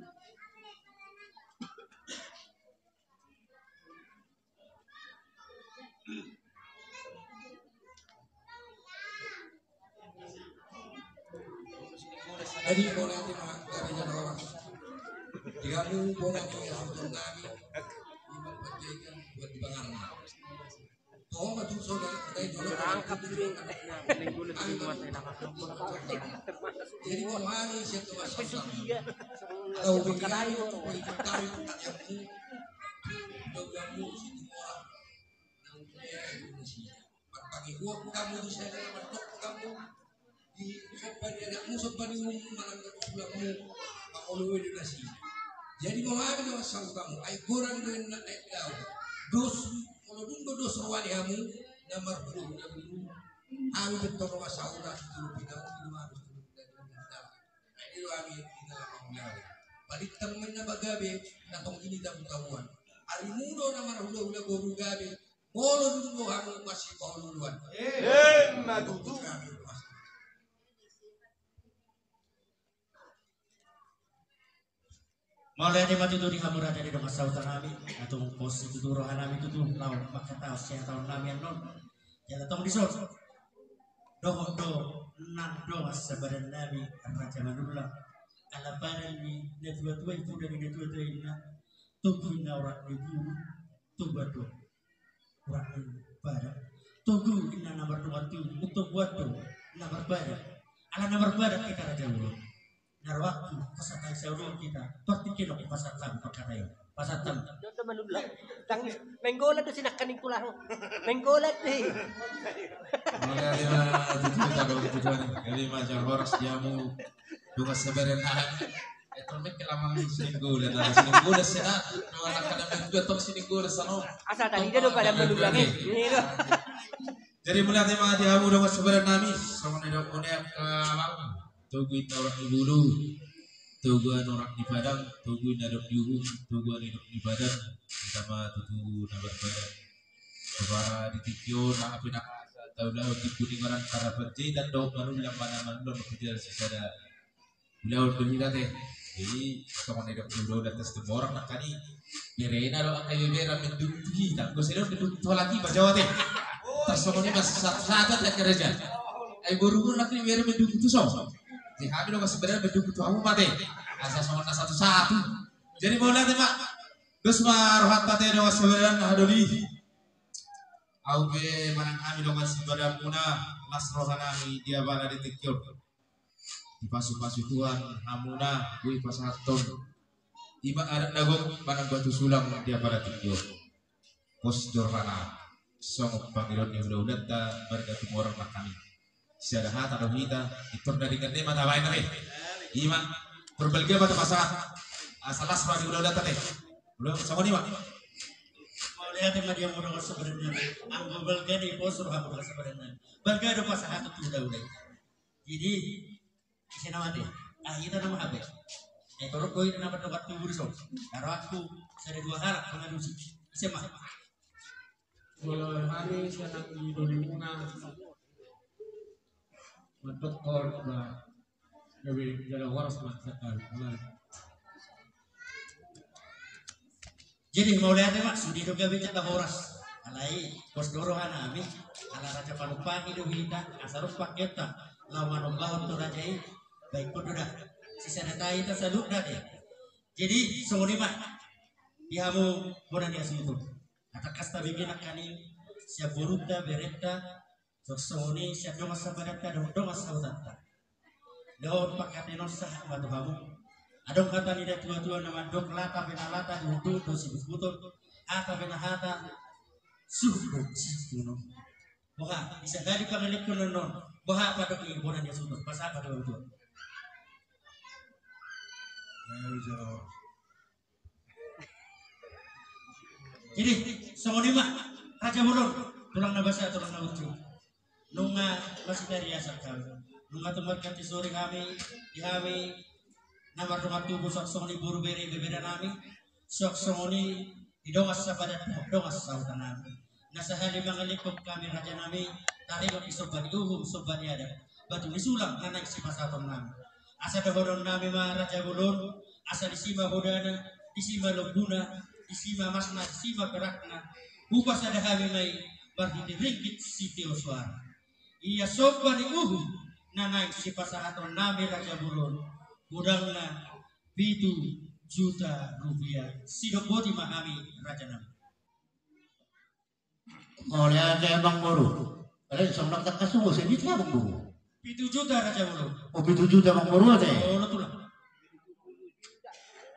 Jadi, bona tu ma, gabe jala horas. Di hamu bona tu ya, songon nami. Ima panjaikan buat di pangaran. Toho ma tu songon, dai jolo. Rangkap tu. Paling dulu di rumah saya dapat. Jadi, bona ni siap tu mas. Atau bikin ayo, bikin tarik, tak yakin. Jauh kamu, situ orang. Nang dia, Indonesia. Marpangihuthon hamu tu sada, martongtong hamu di somba ni anakmu, somba ni uhummu, manang di tulangmu, mangoloi do nasida. Jadi molo hami dongan sahuta hamu, ai godang do inna, ai dao. Dos, molo dung do dos roha ni hamu na marhulahula boru, hami pe tong dongan sahuta, sitolopi na uli do hami, sitolopi na uli do hami. Ai dao hami inna na mangulahon. Balintang ma inna ba gabe, na tong i ni tabu-tabuan. Arimu do na marhulahula boru gabe, molo dung do hamu masihulahula. Emma tutu. Mauliate ma tutu di hamu raja ni dongan sahuta nami, na tung pos i tutu roha nami tutu, laho mangkatahon sian taon nami annon. Jala tong dison. Dohot do nang dongan sabadan nami, Raja Manullang. Ala padan ni na tua-tua i, poda ni na tua-tua i inna. Togu inna urat ni bulu, togu do urat ni padan. Togu inna na mardongan tubu, togu do na marpadan. Ala na marpadan hita raja bolon. Na ro ahu pasahat hami saluhutna. Partingkian on pasahat hami pangkataion. Pasahat hami. Jolo manulak. Tang, menggolat do sinangkaning tulang. Menggolat do i. Mauliate ma tutu, tutu, tutu. Jadi macam horas di hamu dongan sabadanami. Eh, tolong ke lamang sininggolan, nah, sininggolan sada. Dongan angka na dua tong sininggolan sada. Asa tadi dia do pada manulak i. Jadi mauliate ma di hamu dongan sabadanami. Songon na nidokmuna, eh, amang. Togu inna urat ni bulu, togu anu urat ni padang, togu inna dok ni uhum, togu anu dok ni badan, sama tutu na marbadan. Sabara di tingki on, na hape na tahu lau tingki ni ngaran tarapan jaitan dok manulak mana manulak makijar sisada. Ulaon do hita te. Jadi songon na nidok ni ulaon atas temborang nangkaning. Berena do angka ibebere mendukung tu hita. Goselo mendukung tu halak i bajawa te. Tarsongon i ma satu-satu te gereja. Ai boru pun lagi mere mendukung tu so. Di hami do masih berena mendukung tu hamu ma te. Asa songon na satu-satu. Jadi mauliate ma. Dos ma rohanta te dongan sabadanami na hadoli. Au pe manang hami dongan sabadanmuna, las rohanami di apala di tingki on. Dipasu-pasu Tuhan hamuna, boi pasahathon. Ima adat na gok manang batu sulang di apala tingki on. Pos do rohana, songon pangidoan ni hula-hulanta, marga Tumorang nangkaning. Sada hata do hita, pintor na denggan i ma tabaen be. Ima, pintor balga ma tapasahat. Asa las roha ni hula-hulanta te. Ulang songon i ma. Mauliate ma di hamu dongan sabadanami. Anggo balga ni pos roha hamu dongan sabadanami. Balga do pasahaton tu hula-hula i. Jadi, ise nama te? Ah, hita nama hape. Eh, torop do hita nama dongan tubu dison. Karo aku, sada dua halak mangalusi. Ise ma? Molo hami sian nang di dolimuna. Mandok hon ma gabe jala horas ma sakali. Jadi mauliate ma, sude do gabe jala horas. Alai pos do rohanami, ala raja panumpahi do hita, asa ro pangkeonta, laho manombahon tu raja i, baen hon do da. Sisada ta hita saluhutna te. Jadi songon i ma, di hamu bona ni hasuhuton. Tangkas tabege nangkaning, sian borunta, berenta, songon i sian dongan sabadanta dohot dongan sahutanta. Dohot pangkataion on sahat ma tu hamu. Adong hata ni natua-tua na mandok, lata pe na lata, duhut-duhut do sibubuton, hata pe na hata, suhut do sibubuton. Boha, bisa jadi pangalehon annon. Boha pandok ni bona ni hasuhuton, pasahat ma tu hamu. Jadi songon i ma, raja bolon, tulang na basa, tulang na burju. Nunga masitariasan hami. Nunga tung marganti sori hami, di hami na mardongan tubu, suang songon i boru, bere, ibeberenami, suang songon i di dongan sabadan, dongan sahutanami. Na sahali mangalehon hami rajanami, taringot di somba ni uhum, somba ni adat, batu ni sulang na naeng sipasahatonnami. Asa dohononnami ma raja bolon, asa disi ma hodana, disi ma lombuna, disi ma masna, disi ma perakna. Hupasada hami ma i marhite ringgit sitio soara. Ia somba ni uhum na naeng sipasahatonnami raja bolon, godangna pitu juta rupiah. Sidok boti ma hami rajanami. Mauliate amangboru. Alai songon na tangkas subo, sedih amangboru. Pitu juta raja bolon. Oh, pitu juta amangboru ate. Olo tulang.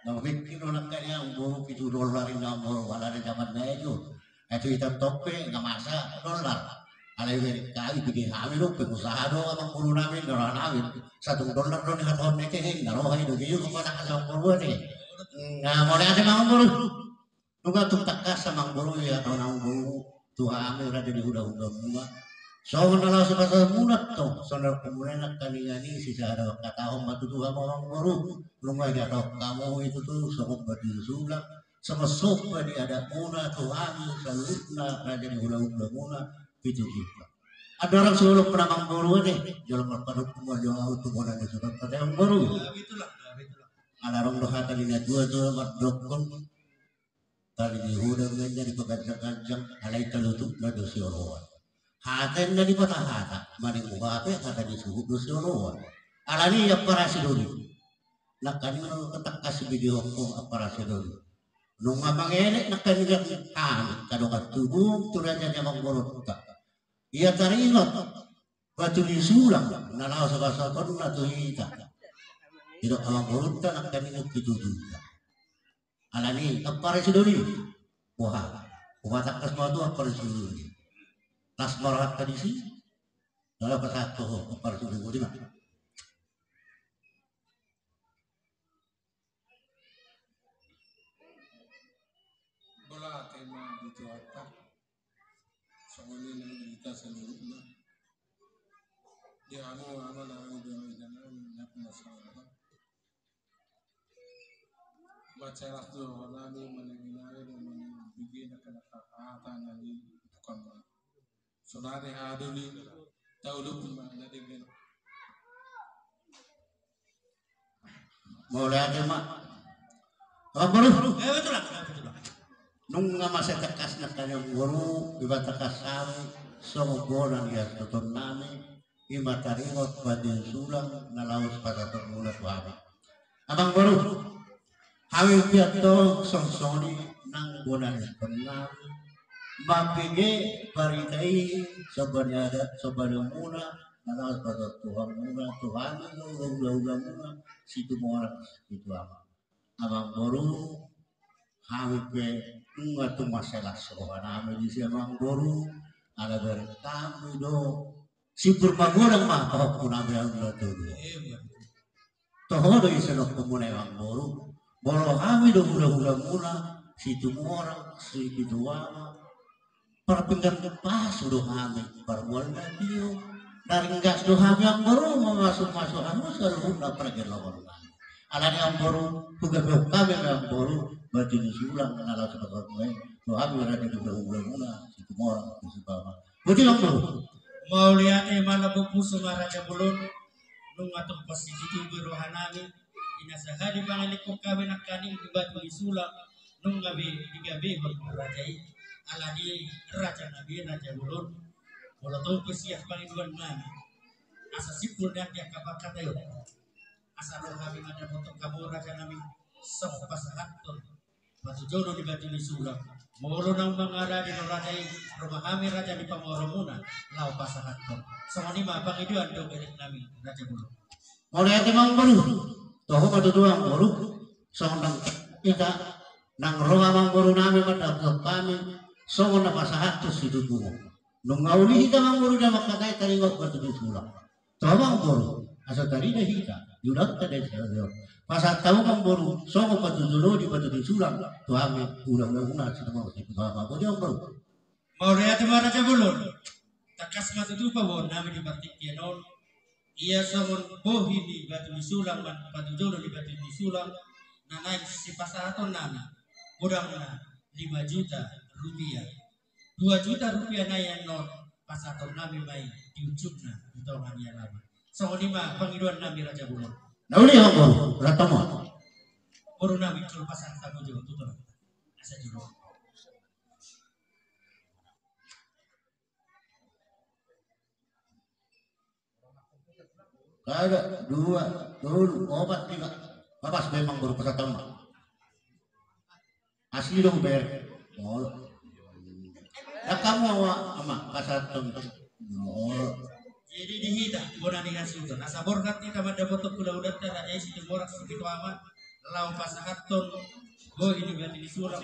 Na pikir do nangkaning amangboru pitu dolar i amangboru, ala di jaman na i jo. Ai tu hita tong pe nga masa dolar. Alai be kami pigi hami do, pengusaha do amangborunami, doranami. Satung dolar do nihatahon ni kehe, na roha i do, jadi jo kau patangkas amangboru ate. Na mauliate amangboru. Nunga tung tangkas amangboru, ia taon amangboru tu hami raja ni hulahula muna. Songon na laho sipasahaton muna tong, songon na muna nangkaning i sisada hatahon ma tutu hamu amangboru. Nunga dihatahon hamu i tutu songon batu ni sulang, songon somba ni adat muna tu hami saluhutna raja ni hulahula muna pitu juta. Andorang siolop na amangboru ate, jolo marpanungkun ma jo au tu bona ni sulang ate amangboru. Ala adong do hata ni natuatua mandokkon. Tali ni huda ma inna dipaganjangganjang, alai talutupna do sioloan. Hata inna dipatahata, maning huhape hata ni suhut do sioloan. Alani i ampara sidoli. Nangkaning nunga tangkas bege ho ampara sidoli. Nunga mangelek nangkaning hami, angka dongan tubu tu raja ni amangborunta. Ia taringot batu ni sulang na laho sipasahatonna tu hita. Didok amangborunta nangkaning tung pitujuta. Alani i, amparsi do i. Boha? Boha tangkas ma tu amparsi do i. Las ma rohanta disi. Lalu pasahat tu ho amparsi do i, boti ma. Bola tema di Jakarta. Songon i nang di hita saluhutna. Di hamu ama nang di inang nang masalah. Masalah tu nami manengenai dan manengenai bigi na kena kakata nami tukang ma. Sonari aduli taulup ma na dengan. Mauliate ma. Amangboru. Eh, betul lah, betul lah. Nunga mansai tangkas nangkaning amangboru, dibatangkas hami songon bona ni hasuhuton nami, i ma taringot batu ni sulang na laos pasahatonmuna tu hami. Amangboru. Hami pe antong songon i nang bona ni hasuhuton nami. Mambege barita i, somba ni adat, somba ni ompunmuna, na laos pasahatonmuna tu hami do hulahulamuna, Situmorang Situama. Amangboru, hami pe nunga tung mansai las roha nami disi amangboru, ala bereng hami do simpul magodang ma pahompu nami, alu na tolu. Toho do i songon homuna amangboru. Molo hami do hulahulamuna, Situmorang Situama, parpinggan pasu do hami, parmual na tio. Na ringgas do hami amangboru mamasumasu hamu saluhutna pargelongon nami. Alani amangboru, hugabehon hami amangboru batu ni sulang na laos pasahatonmuna i tu hami raja ni hulahulamuna, Situmorang Situama. Boti ma amangboru. Mauliate ma, lam pusu ma raja bolon. Nunga tung pasitutupi roha nami, di na sahali mangalehon hami nangkaning di batu ni sulang, nunga be digabehon raja i. Alani i raja nami raja bolon, molo tung pe sian pangidoan nami, asa simpul nang di angka pangkataion, asa ro hami mandapothon hamu raja nami, songon pasahathon patujolo ni batu ni sulang. Molo naung mangarade do raja i, ro ma hami raja ni pamoruonmuna laho pasahathon. Songon i ma pangidoan dohot elek nami raja bolon. Mauliate ma amangboru. Toho ma tutu amangboru. Songon nang hita, nang ro amangboru nami mandapothon hami songon na pasahathon situtu. Nunga uli hita amangboru da mangkatai taringot batu ni sulang. Toho ma amangboru, asa tarida hita di ulaonta disi. Pasahat hamu ma amangboru songon patujolo ni batu ni sulang tu hami hulahulamuna, Situmorang Situama. Boti ma amangboru. Mauliate ma raja bolon. Tangkas ma tutu paboaon nami di partingkian on, ia songon bohi ni batu ni sulang ma patujolo ni batu ni sulang na naeng sipasahaton nami, godangna lima juta rupiah. Dua juta rupiah na i annon pasahaton nami ma i di ujungna di tonga ni alaman. Songon i ma pangidoan nami raja bolon. Na uli amangboru, rata ma. Boru nami, jolo pasahat hamu jo tu tolap. Asa jolo. Sada, dua, tolu, opat, lima. Pas be amangboru, pasahat hamu ma. Asli do hubereng. Molo. Dang hamu ama, pasahat hamu. Molo. Jadi di hita bona ni hasuhuton, asa borhat hita mandapothon hulahulamuna raja i Situmorang Situama, laho pasahathon bohi ni batu ni sulang.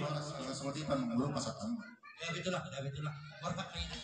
Songon i pe amangboru, pasahat hamu. Ya betul lah, ya betul lah. Borhat ma hita.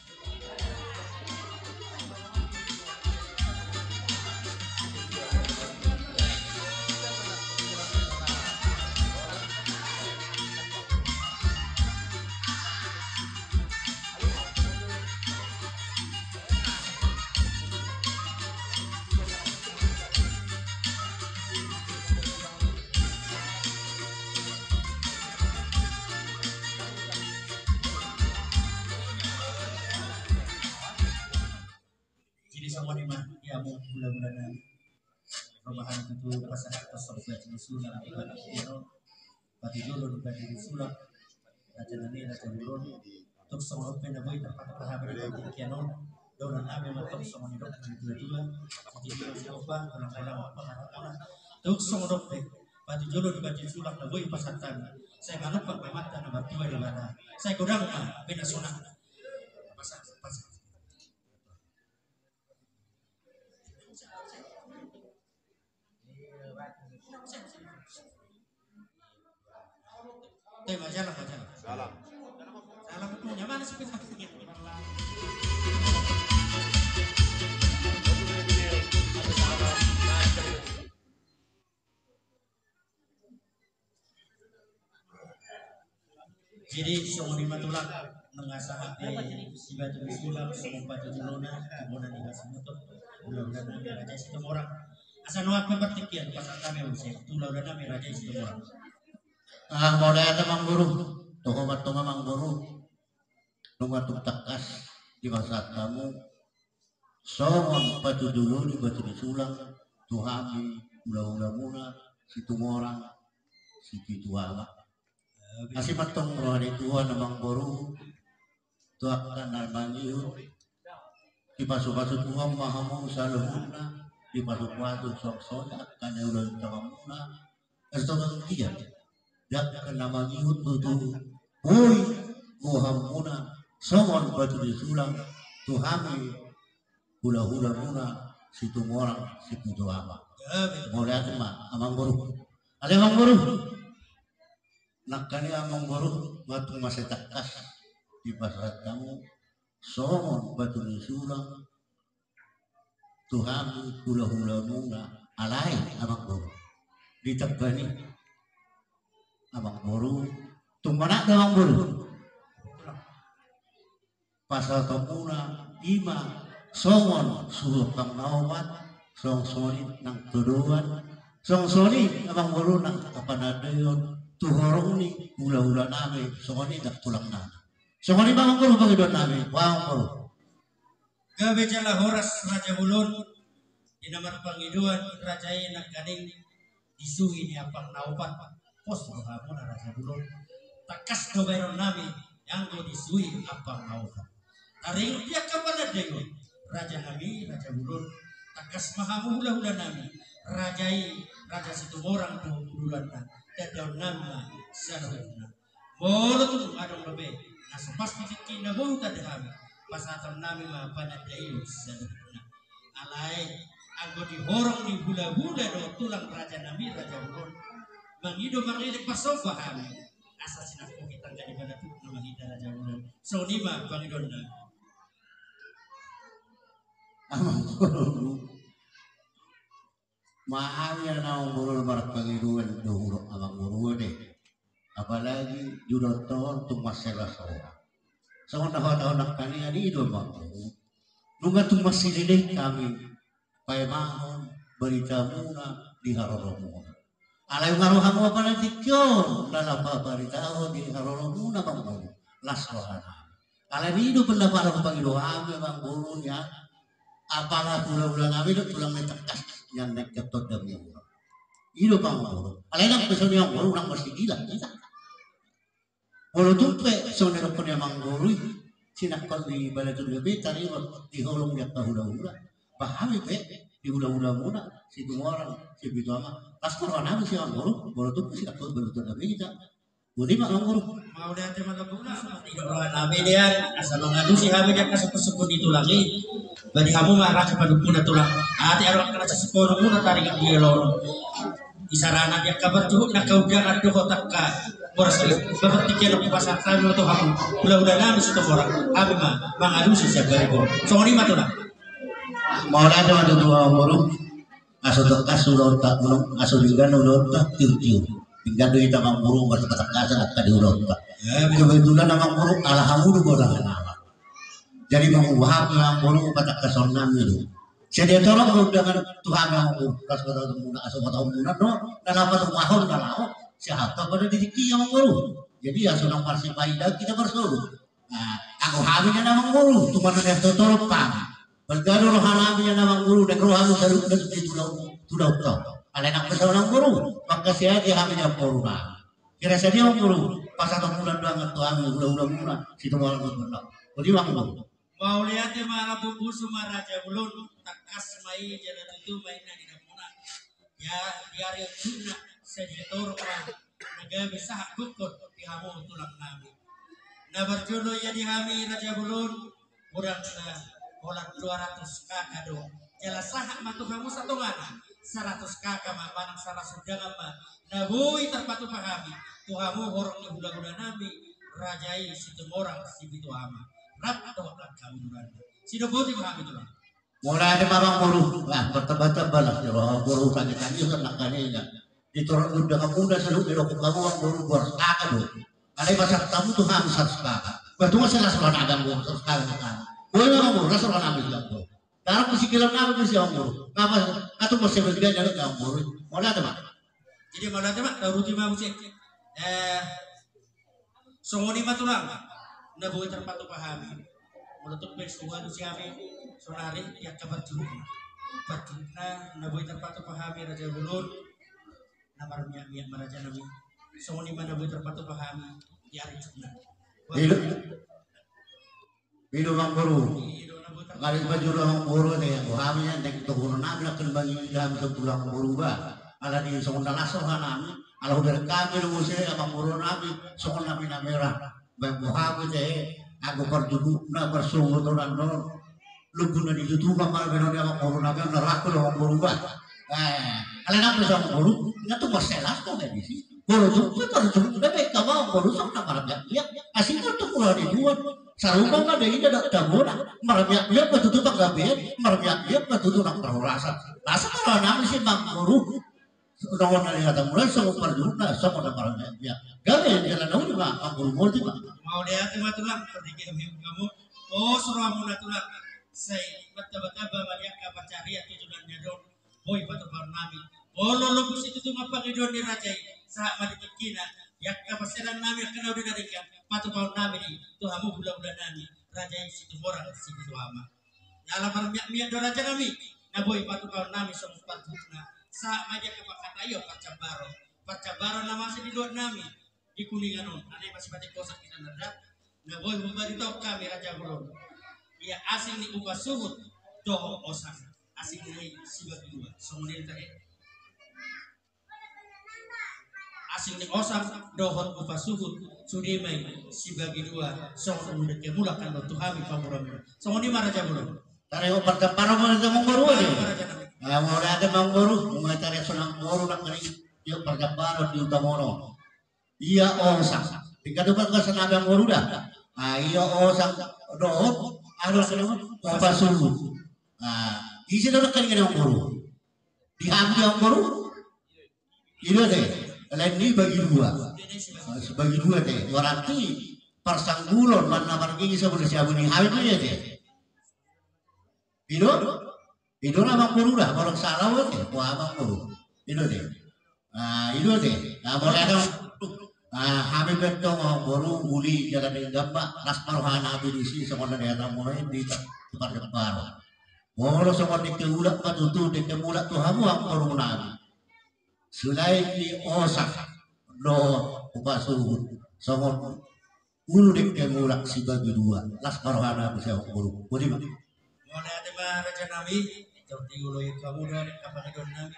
Jadi songon i ma di hamu hulahula nami. Ro ma hami tutu pasahathon songon batu ni sulang di partingkian on, patujolo ni batu ni sulang, raja nami raja bolon. Tung songon on pe na boi tarpatupa hami di partingkian on, dohonon nami ma tong songon nidok ni natuatua, sititi ma sigompa, golang-golang ma pangarahutna. Tung songon on pe patujolo ni batu ni sulang na boi pasahat hami, sai manumpak ma amanta na martua Debata, sai godang ma pinasahatna. Pasahat, pasahat. Salam, salam. Salam. Salam punya mana sih? Jadi songon i ma tulang, nunga sahat di si Batu Bisulang, songon patujolo na, bona ni Basutoto, hulahula nami Raja Situmorang. Asa nuaeng pe partingkian pasahat hami muse tu hulahula nami Raja Situmorang. Ah, mauliate Amangboru, toho ma antong Amangboru, nunga tung tangkas dipasahat hamu songon patujolo ni Batu Bisulang tu hami hulahulamuna Situmorang Sipitu Ama. Asi ma antong roha ni Tuhan Amangboru tu angka na mangihut, dipasupasu Tuhan ma hamu saluhutna, dipasupasu songon i angka na ulaon tanganmuna, asa tongtong dia di angka na mangihut botu, boi bohamuna songon Batu Bisulang tu hami hulahulamuna Situmorang Sipitu Ama. Mauliate ma Amangboru. Ale Amangboru, nangkaning Amangboru, nunga tung mansai tangkas dipasahat hamu songon Batu Bisulang tu hami hulahulamuna. Alai Amangboru, ditambai ni Amangboru, tung manat do Amangboru pasahatonmuna i ma songon suhut ampang na opat, songon i nang todoan, songon i Amangboru nang panandaion tu horong ni hulahula nami, songon i nang tulang nami. Songon i ma Amangboru pangidoan nami, boha Amangboru? Gabe jala horas Raja Bolon, di na marpangidoan raja i nangkaning di suhi ni ampang na opat, pos rohamuna Raja Bolon. Tangkas do bahenon nami anggo di suhi ampang na opat. Taringot di angka panandaion raja nami Raja Bolon, tangkas ma hamu hulahula nami, raja i Raja Situmorang do udulanna, tandaon nami ma saluhutna. Molo tung adong dope na so pas di tingki na boi tanda hami, pasahaton nami ma panandaion saluhutna. Alai anggo di horong ni hulahula dohot tulang raja nami Raja Bolon, mangido mangelek parsomba hami, asa sinangkopi tangga di balatuk nama hita Raja Bolon. Songon i ma pangidoan nami. Amangboru, ma hami na Amangboru marpangidoan do hudok Amangboru de. Apalagi di ulaonta on tung mansai las roha. Songon na huhatahon nangkaning i do Amangboru, nunga tung marsileleng hami paimahon baritamuna di haroromuna. Alai nunga ro hamu apala tingki on na laho pabaritahon di haroromuna Amangboru, las roha nami. Alani i do pe na pala hupangido hami Amangboru, ia apala hulahula nami dohot tulang nami tangkas nian naeng tondam ia muna. I do pe Amangboru. Alai nang pe songon i Amangboru, nang marsigila hita. Molo tung pe songon na didokkon ni Amangboru i, sinangkal di balatuk dope taringot di holong ni angka hulahula. Ba hami pe di hulahulamuna Situmorang Sipitu Ama, las ma roha nami sian Amangboru, molo tung pe sinangkal balatuk dope hita. Boti ma Amangboru. Mauliate ma Amangboru, asa di roha nami nian, asa mangalusi hami di angka sungkunsungkun ni tulang i. Ba di hamu ma raja panumpuna tulang, ate adong angka na sasungkunmuna taringot di elorong. Isarana di angka parjuhut na angka undangan dohot angka boras i. Ba partingkian on hupasahat hami ma tu hamu hulahula nami Situmorang, hami ma mangalusi sian bariba on. Songon i ma tulang. Mauliate ma tutu Amangboru. Aso tangkas ulaonta, aso denggan ulaonta, tiur tiur. Denggan do hita Amangboru, marsipatakkasan angka di ulaonta. Kebetulan Amangboru ala hamu do bola hanama. Jadi manguhap Amangboru, patakkason nami do. Sadia torop do undangan tu hami Amangboru, las bola muna, aso bola muna do na laho patumahon na laho, sian hata pada di tingki Amangboru. Jadi aso nang marsipaidaan hita marsogot. Anggo hami nian Amangboru, tung manangiang torop hami. Balga do roha nami nian Amangboru, naeng ro hami saluhutna tu ulaonta. Alai nang pe songon i Amangboru, mangkasiati hami nian boru nami. Kira sadia Amangboru pasahatonmuna undangan tu hami hulahulamuna Situmorang Sipitu Ama? Boti ma Amangboru. Mauliate ma ala bubusu ma Raja Bolon, tangkas ma i jala tutu ma i na nidamuna. Ia di ari on sadia torop ma na gabe sahat gokhon di hamu tulang nami. Na parjolo ia di hami Raja Bolon, godang na holan dua ratus K K do Jala sahat ma tu hamu satonga na saratus K K ma manang saratus undangan ma na boi tarpatupa hami tu hamu horong ni hulahulanami, raja i Situmorang Sipitu Ama. Rap dohot angka uduranna. Sidok boti ma hami tulang. Mauliate ma amangboru. Lah, martambatamba lah ni roha amangboru, tangitangi songon nangkaningan. Di torop ni undanganmuna saluhut didok hamu amangboru boras K K do. Alai pasahat hamu tu hami saratus K K. Bah, tung ma sai las rohanami amangboru, saratus K K do. Boi ma amangboru, las rohanami amangboru. Tarap di singkilannami disi amangboru. Nga ma, nga tung ma sai bergaya didok amangboru. Mauliate ma. Jadi mauliate ma, taruti ma muse. Eh, Songon i ma tulang, na boi tarpatupa hami. Molo tung pe so ualu si hami, sonari di angka parjuru. Parjuruna na boi tarpatupa hami raja bolon, na marmiak-miak ma rajanami. Songon i ma na boi tarpatupa hami di ari Jumat. Ido. Ido amangboru. Ido na boi tarpatupa. Mari parjuru amangboru te, bo hami yang tek tokoronami na kena bagi hami sampulu amangboru ba. Ala ni songon na las rohanami. Ala hubereng hami do muse amangborunami songon na minamera. Baen bo hami te anggo parjugukna parsongotonan on. Lombu na nitutupan ma baenon ni amangborunami on na rangkul amangboru ba. Eh, alai nang pe so amangboru, nga tung marselas do nai disi. Molo tung pe parjugukna baen hamu amangboru songon na marmiak-miak. Asing do tung roha ni Tuhan. Sarupa ma da ina da tabona. Marmiak-miak ma tutu panggabean, marmiak-miak ma tutu nang parhorasan. Las ma rohanami disi amangboru. Songon na nihatamuna songon parjugukna songon na marmiak-miak. Gabe jala na uli ma amangboru, boti ma. Mauliate ma tulang, tardingke hami hamu. Pos rohamuna tulang. Sai martamba-tamba ma di angka pansarian tu joloan ni ari on. Boi patupaonnami. Molo lombu situtu ma pangidoan ni raja i, sahat ma di tingkina. Di angka parselanami angka na uli na denggan, patupaonnami di tu hamu hulahulanami, raja i Situmorang Sipitu Ama. Jala marmiak-miak do rajanami, na boi patupaonnami songon parjugukna. Sahat ma di angka pangkataion parjambaron. Parjambaron na masa di luatnami di Kuningan on, alai masipatik hosak hita nanda. Na boi hubaritaon hami raja bolon. Ia asing ni upa suhut dohot osang, asing ni sibagi dua. Songon i tahe. Asing ni osang dohot upa suhut, sude ma i sibagi dua, songon ulu dengke mulak kan do tu hami pamoruonmuna. Songon i ma raja bolon. Tari o parjambaron ma raja amangboru ate. Tari ma raja nami. Ah, mauliate ma amangboru, mulai tari songon amangboru nang kali. Ia parjambaron di utamana. Ia osang. Tingkat upat ka sana amangboru da. Ah, ia osang dohot, anu sana upa suhut. Ah, ise do nang kali amangboru. Di hami amangboru. Ido te, lain ni bagi dua. Bagi dua te, berarti parsangguron manang na margigi sabulan siabu ni hami ma ia te. Ido, ido na amangboru da, molo sala ate, boha amangboru. Ido te. Ah, ido te. Ah, molo adong, ah, hami pe tong amangboru, uli jala denggan ma, las ma rohanami disi, songon na nihatamuna i di parjambaron. Molo songon dengke mulak ma tutu, dengke mulak tu hamu amangborunami. Selain ni osang dohot upa suhut, songon ulu dengke mulak sibagi dua, las ma rohanami disi amangboru. Boti ma. Mauliate ma rajanami, ito di ulo i hamu da di angka pangidoannami.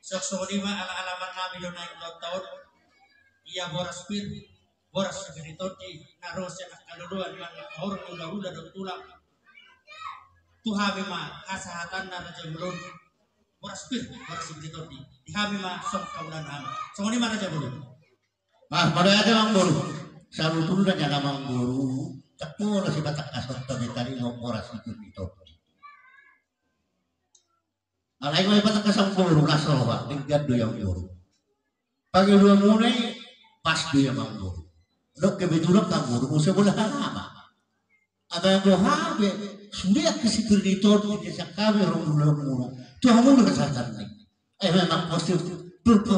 Songon i ma ala-ala marnami do na i ulang tahun. Ia boras pir, boras sipir ni tondi, na ro sian angka loloan manang angka horong ni hulahula dohot tulang. Tu hami ma hasahatanna raja bolon. Boras pir, boras sipir ni tondi. Di hami ma songon hamu na hami. Songon i ma raja bolon. Ah, mauliate amangboru. Sabotulna nian amangboru, tangkas do sibatangkason tadi tadi ngomong boras sipir ni tondi. Alai nga ibatangkas amangboru, las roha, denggan do i amangboru. Pangidoanmuna i pas do i amangboru. Dok kebetulan amangboru muse bola hanama. Aba boha be, sude angka sipir ni tondi na sian hami horong ni hulahula. Tu hamu do hasahatanna i. Eh, memang pasti, tu, tu,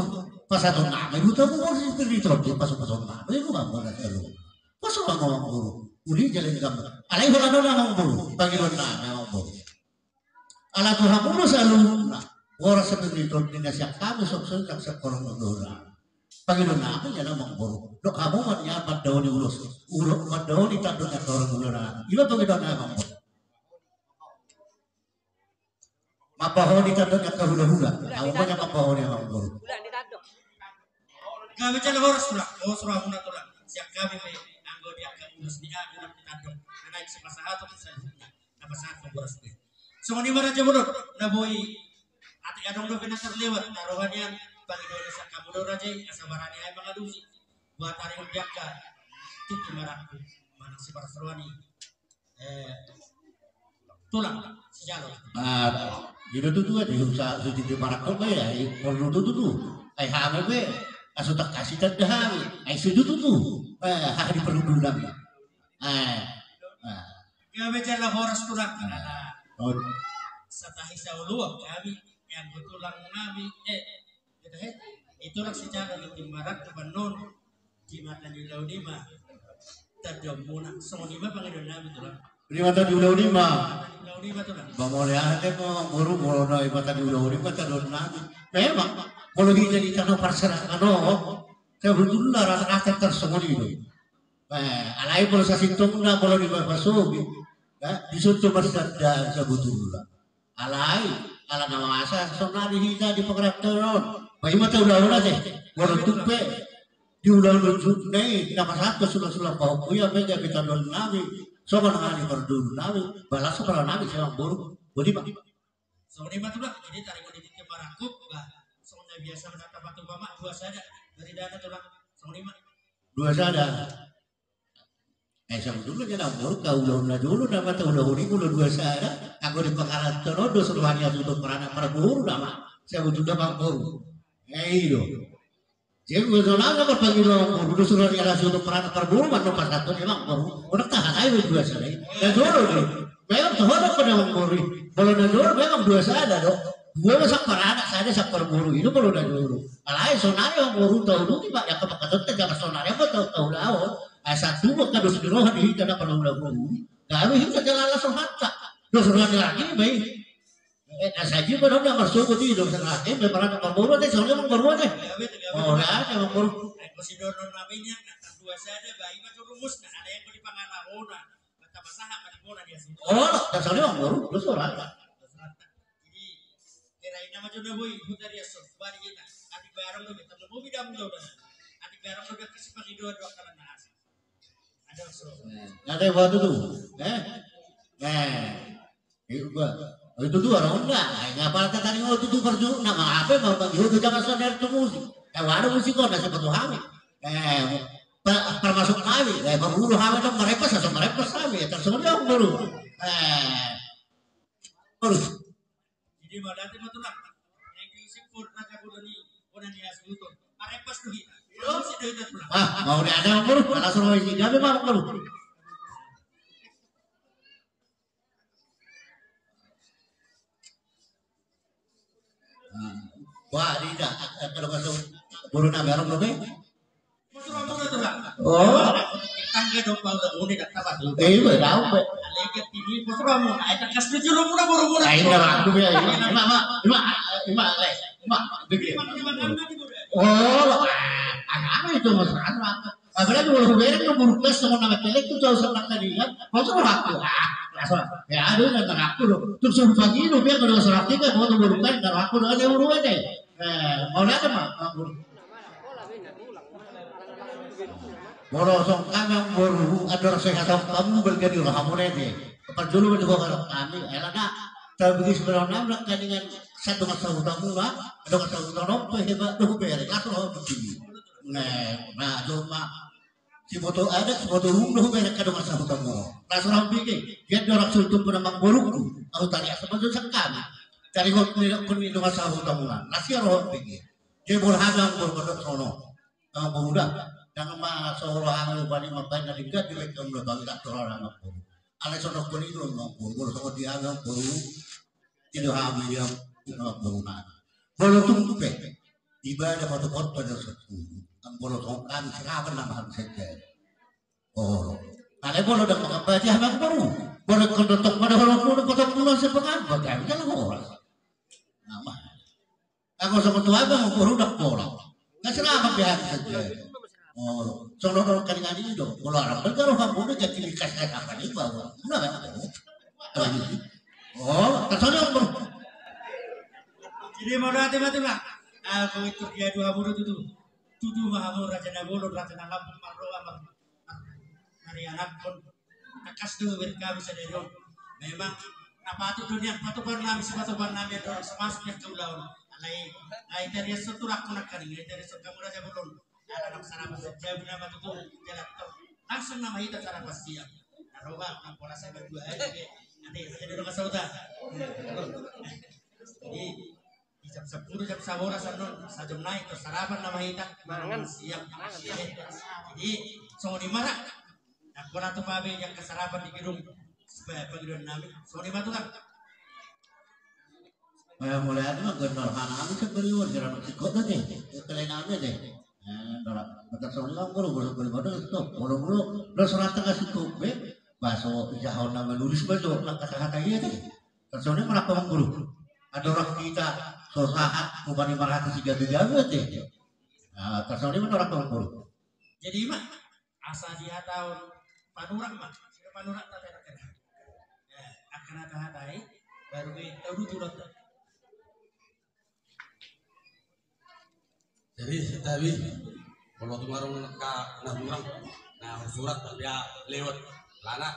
pasahatonnami do tu hamu boras sipir ni tondi, pasu-pasahatonnami do hamu na selalu. Pasu ma amangboru. Uli jala denggan ma. Alai holan on amangboru, pangidoannami amangboru. Ala tu hamu do saluhutna, boras sipir ni tondi na sian hami songon i nang sian horong ni hulahula. Pangidoannami jala amangboru. Dok hamu ma nian mandaoni ulos, ulos mandaoni tandok ni angka horong ni hulahula. Iba pangidoannami amangboru. Mampahoni tandok ni angka hulahula. Hamu ma nian mampahoni amangboru. Gabe jala horas tulang, horas rohamuna tulang. Sian hami pe anggo di angka ulos ni a, ulos ni tandok. Na naeng sipasahaton tu saluhutna. Na pasahat ma boras be. Songon i ma raja bolon, na boi atik adong dope na terlewat na roha nian, pangidoan ni sangkapmu do raja i, asa barani ae mangalusi. Buat ari on di angka tintin marangkup manang siparas roha ni, eh, tulang sijalo. Ah, i do tutu, ate, susa suti di marangkup ma ya, i porlu do tutu. Ai hami pe, aso takasi tanda hami, ai sudu tutu. Eh, haha di perlu dulu nami. Eh, eh. Gabe jala horas tulang. Oh. Satahi saoloan hami, yang tulang nami, eh, Itulah sijalo di timbaran tu banon di mata ni ulaon i ma. Tadamuna songon i ma pangidoan nami tulang. Di mata ni ulaon i ma. Di mata ni ulaon i ma tulang. Ba mauliate ma boru, molo na di mata ni ulaon i ma tadamuna. Memang molo hita di tano parserahan on, sebetulna rata-rata tarsongon i do. Eh, alai molo sasintongna molo di bapasobi, eh, di songon i marsada sebetulna. Alai ala na masa sonari hita di pangarantoan on. Ba i ma taulahon ate. Molo tung pe di ulaon ujungna i na pasahat tu sulang-sulang pahompu i, ampe gabe tadamuna nami songon hali pardulu nami. Balas songon nami sian amangboru. Boti ma. Songon i ma tulang, jadi taringot di tintin marangkup, bah, songon na biasa ma na tapatupa ma dua sada. Dari dana tulang. Songon i ma. Dua sada. Eh, songon i do jala amangboru, ulaon na jolo nama taulahon i molo dua sada, anggo di pangarantoan on dos roha ni hasuhuton paranak parboru nama, songon i do amangboru. Eh, i do. Jadi molo songon i nama pangidoan amangboru, dos roha ni hasuhuton paranak parboru, manang pasahaton i amangboru. Unang tahan ae dua sada i. Na jolo do. Memang tahan ae amangboru i. Molo na jolo memang dua sada do. Dua ma sian paranak, sada sian parboru. I do molo na jolo. Alai sonari amangboru tauluti ma, angka pangkataion ta jala sonari ma taulahon. Asa tubu angka dos ni roha di hita na pala ulaon i. Gabe hita jala las rohanta. Dos roha ni laki ma i. Eh, na sadia ma dohot na marsogot i dos roha ni laki, eh, paranak parboru ate, songon i amangboru ate. Oh, na ate amangboru. Anggo sidohonon nami nian, angka dua sada, ba i ma tu rumusna, alai anggo di pangalahona, mata pasahat ma di bona dia sini. Oh, na songon i amangboru, dos roha. Dos roha. Jadi, kira ina ma jo na boi, huta dia so, bari ina. Atik barang do, beta mau bidang do, atik barang do, kasi pangidoan do, angka na asing. Ada so. Ada waktu tu, eh? Eh. Itu gua. Oh, itu dua orang enggak. Eh, ngapa kata tadi waktu tu perju, nama apa mau bagi waktu jangan sadar tu musik. Eh, waduh musik kau nasib betul hami. Eh, pa-, termasuk kami. Eh, berburu hami dong merepas, langsung merepas kami. Ya, terus dia dulu. Eh, terus. Jadi, mauliate ma tulang. Yang diusik pun raja kuda ni, kuda ni asuton. Marepas tu hita. Iya. Terus itu hita tulang. Ah, mauliate ma boru. Malas roha i, gabe ma boru. Ah. Wah, di da, eh, kalau masuk boru na garong lo be. Oh. Tangga dong, Pak, udah, udah, tak tahu. Eh, iya, tahu, Pak. Lagi ini, Pak, kamu, eh, tak kasih dulu, murah, murah, murah. Ah, ini lah, aku ya, ini. Ima, ima, ima, ima, le, ima, begini. Oh, ah, apa itu, Mas? Apa? Apalagi kalau beres, kan buruk pas sama nama kelek tuh, jauh sama tadi, kan? Kau tuh aku, ah, langsung, ya, aduh, nggak aku loh. Terus suruh pagi, lu biar kalau salah tiga, mau tuh buruk kan, nggak aku, nggak ada urusan deh. Eh, mauliate ma, amangboru. Molo songon hami amangboru, andorang so i hata hamu balga ni rohamuna ate. Parjolo ma di ho hata hami, alana tabege sebenarna nangkaningan sandongan sahutamuna, andorang sahutamuna pe hebat do hubereng, laos roha butini. Nah, nah, joma. Siboto adat, siboto uhum do hubereng angka dongan sahutamuna. Laos roham bege, ia andorang so tumpu na amangborungku, ahu tariasa ma jo sian hami. Taringot ni, ni dongan sahutamuna. Laos ia roham bege. Jadi molo hami amangboru mandok sono. Amangboru da. Ndang ma so roham bani mambahen na denggan di bengkel mula bagi tak roham amangboru. Alai sono koni do amangboru. Molo songon di hami amangboru. Jadi hami dia amangboru na. Molo tung pe. Iba da foto-foto da satu. Ang bolo tong kami serapan nama hami saja. Oh. Alai bolo da mangambati hami amangboru. Bolo kondotong pada holong mulu foto mulu sepengan. Bagaimana jalan horas. Nama. Aku sama tua abang amangboru da pola. Kan serapan be hami saja. Oh. Sono dong kali-kali do. Bolo arang bergaruh amangboru jadi kasih apa nih bawa. Nah, kan. Oh, tarsongon i amangboru. Jadi mauliate ma tulang. Ahu itu dia dua hamu do tutu. Tutu ma hamu raja na bolon, raja na lambok marroha mar-, mar-, marianakhon. Tangkas do hubereng hami sadari on. Memang Tapatut do nian patupaonnami, sipatupaonnami andorang so masuk di angka ulaon. Alai, ai tariashon tu rangku nangkaning, ai tariashon hamu raja bolon. Ala nang sarapan sajabu nama tutu jalan to. Langsung nama hita sarapan siap. Naroha nang pola saya berdua aja be. Nanti raja di rumah sauta. Jadi, di jam sapuluh, jam sabolas annon, sajom nai, tor sarapan nama hita. Mangan. Siap. Mangan. Jadi, songon i ma ra. Nang pola tu babe, di angka sarapan di gedung. Supaya pangidoan nami. Songon i ma tukang. Eh, mulai ate ma gondor hanami seberi won, kira masih kota deh. Kelai nami deh. Eh, dora. Mata songon i ma guru, guru, guru, guru, stop. Guru, guru. Lo surat tengah singkop be. Baso, ijahon nama nulis baso, nang kata-kata iya deh. Tarsongon i ma rap amang boru. Andorang hita so sahat, umpama marhata sigabe-gabe ate. Ah, tarsongon i ma rap amang boru. Jadi i ma, asa dihatahon panurat ma. Sida panurat tata enak kan. Ya, akan hata-hatai, baru be tau dutu lotta. Jadi, tabi, kalau tu marung ka na hurang, na surat, tapi ya lewat lana.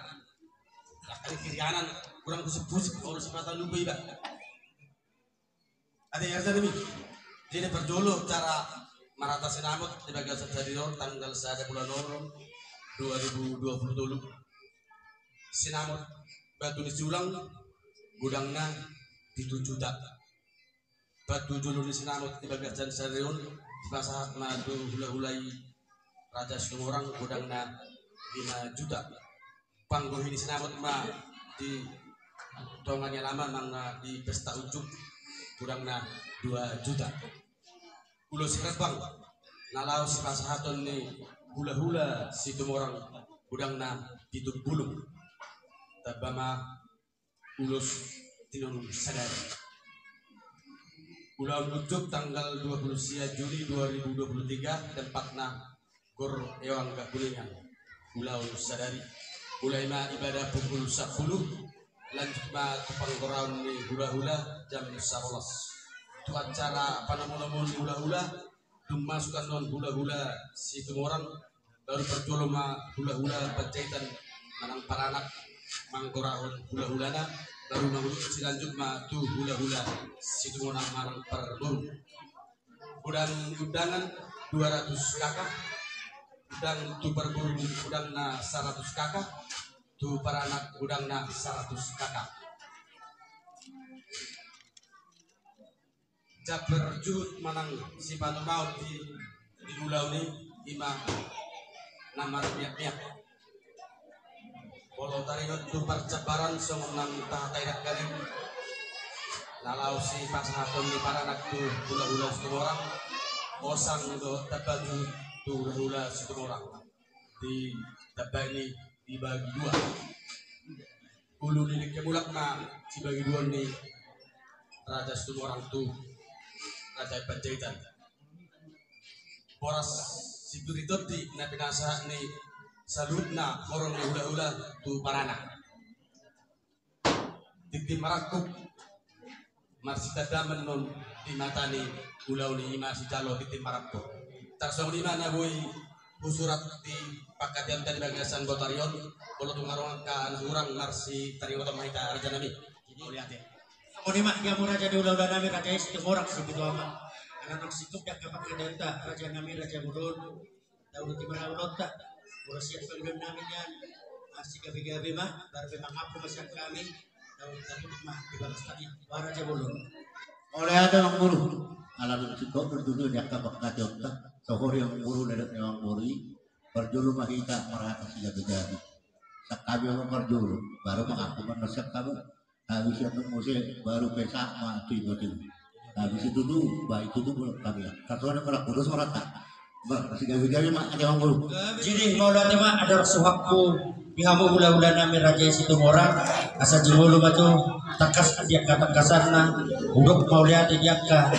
Lakali kiri kanan, kurang kusuk-kusuk, kalau sepatah lupa iba. Ada yang ada nih. Jadi, parjolo cara marhata sinamot di bagasan sadari on tanggal sada bulan onom dua ribu dua puluh tolu. Sinamot batu ni siulang, godangna pitu juta. Patujolo ni sinamot di bagasan sadari on, dipasahat ma tu hula-hula i Raja Situmorang, godangna lima juta. Panggohi ni sinamot ma di tonga ni alaman nang di pesta unjuk, godangna dua juta. Ulos herbang na laho sipasahaton ni hula-hula Situmorang, godangna pitu pulu. Tamba ma ulos tinonun sadari. Ulaon unjuk tanggal dua puluh sia Juni dua ribu dua puluh tiga, tempatna Gor Ewang Kuningan. Ulaon sadari. Mulai ma ibadah pukul sapuluh, lanjut ma tu panggoraon ni hula-hula jam sabolas. Tu acara panomu-nomuna ni hula-hula, dung masuk annon hula-hula Situmorang, baru parjolo ma hula-hula Panjaitan manang paranak manggorahon hula-hulana, baru mangurut silanjut ma tu hula-hula Situmorang manang parboru. Godang undangan dua ratus K K, godang tu parboru godangna saratus K K, tu paranak godangna saratus K K. Jambar juhut manang sipatupaon di, di ulaon i, i ma na marmiak-miak. Molo taringot tu parjambaran songon na tahatai nangkaning, na laho sipasahaton ni paranak tu hula-hula Situmorang, osang dohot tamba juhut tu hula-hula Situmorang. Di tamba i dibagi dua. Ulu ni dengke mulak ma sibagi dua ni Raja Situmorang tu Raja Panjaitan. Boras sipir i tondi na pinasahat ni saluhutna horong ni hula-hula tu paranak. Tintin marangkup marsitanda annon di mata ni ulaon i, i ma sijalo tintin marangkup. Tarsongon i ma na boi husurat di pangkataion ta di bagasan botari on. Molo tung adong angka na hurang, marsitaringoton ma hita, raja nami. Mauliate. Songon i ma di hamu raja ni hula-hula nami, raja i Situmorang Sipitu Ama. Ala nunga singkop di angka pangkataion ta, raja nami, raja bolon. Daun di mana ulonta. Molo siap pangidoan nami nian, ah, sigabe-gabe ma, baru pe mangampu ma sian hami. Daun tatutup ma di bagas tadi. Wara ja bolon. Mauliate amang boru. Ala nunga singkop do tutu di angka pangkataion ta. Sohor i amang boru, ledok ni amang boru i. Parjolo ma hita marhata sigabe-gabe. Sian hami ma parjolo, baru mangampu ma na sian hamu. Habis itu muse baru pesak ma tu ibu tu. Habis itu tu, baik itu tu boleh kami ya. Kartu ada merah kudus merata. Bar, masih gawe-gawe ma, ada yang baru. Jadi mauliate ma, andorang suhahku di hamu hula-hula nami raja i Situmorang, asa jumolo ma tu tangkas di angka tangkasanna, hudok mauliate di angka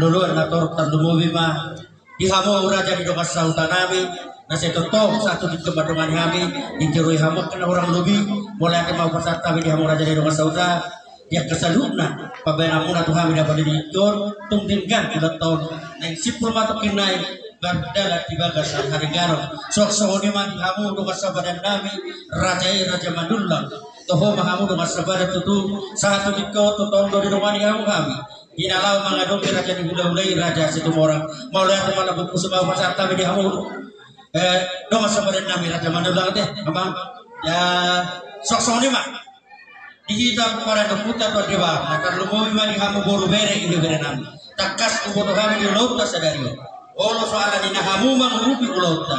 loloan na torop, tarlumobi ma di hamu raja ni dongan sahuta nami, na sai tongtong sahat tu tingki mandongani hami, ditiroi hamu angka na hurang lobi. Mauliate ma hupasahat hami di hamu raja ni dongan sahuta, di angka saluhutna pambahenanmuna tu hami na paling tingki on, tung denggan ulang taon, naeng simpul ma tongkin nai mardalan di bagasan haringganon. Songon i ma di hamu dongan sahabadan nami, raja i Raja Manullang, Toho ma hamu dongan sabadan tutu, sahat tu tingki on tu tondi didongani hamu hami. Di na laho mangadopi raja ni hulahula i, Raja Situmorang. Mauliate ma, laho pusu ma pasahat hami di hamu. Eh, dongan sabadan nami, Raja Manullang, te, amang. Ya, songon i ma. Di hita pomparan ni ompunta Tuan Debata, na tarlumobi ma di hamu boru, bere, ibebere nami. Tangkas huboto hami di ulaonta sadari on. Olo so alani na hamu mangurupi ulaonta.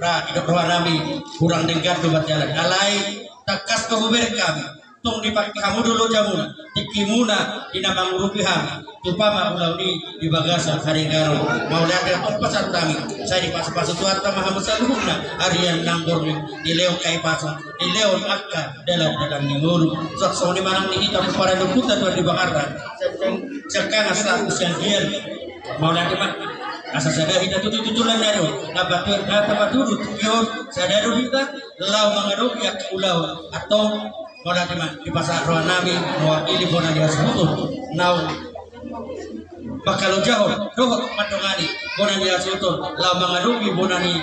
Ra, didok roha nami, hurang denggan do marjalan. Alai, tangkas do hubereng hami. Tung dipangke hamu do lojamuna, tingkimuna, di na mangurupi hami. Tupa ma ulaon i di bagasan haringganon. Mauliate ma pasahat hami. Sai dipasupasu Tuhanta ma hamu saluhutna, arian nang borngin, dilehon hahipason, dilehon angka dalandalan ni ngolu. Songon i ma nang di hita pomparan ni ompunta Tuan Debata. Sian Kangas sahat tu Siandian. Mauliate ma. Asa sada hita tutu tu joloan ni ari on. Na patuduhon, na patuduhon tingki on, sada do hita laho mangadopi angka ulaon. Antong, mauliate ma, dipasahat roha nami mewakili bona ni hasuhuton naung mangkalojahon dohot mandongani bona ni hasuhuton laho mangadopi bona ni,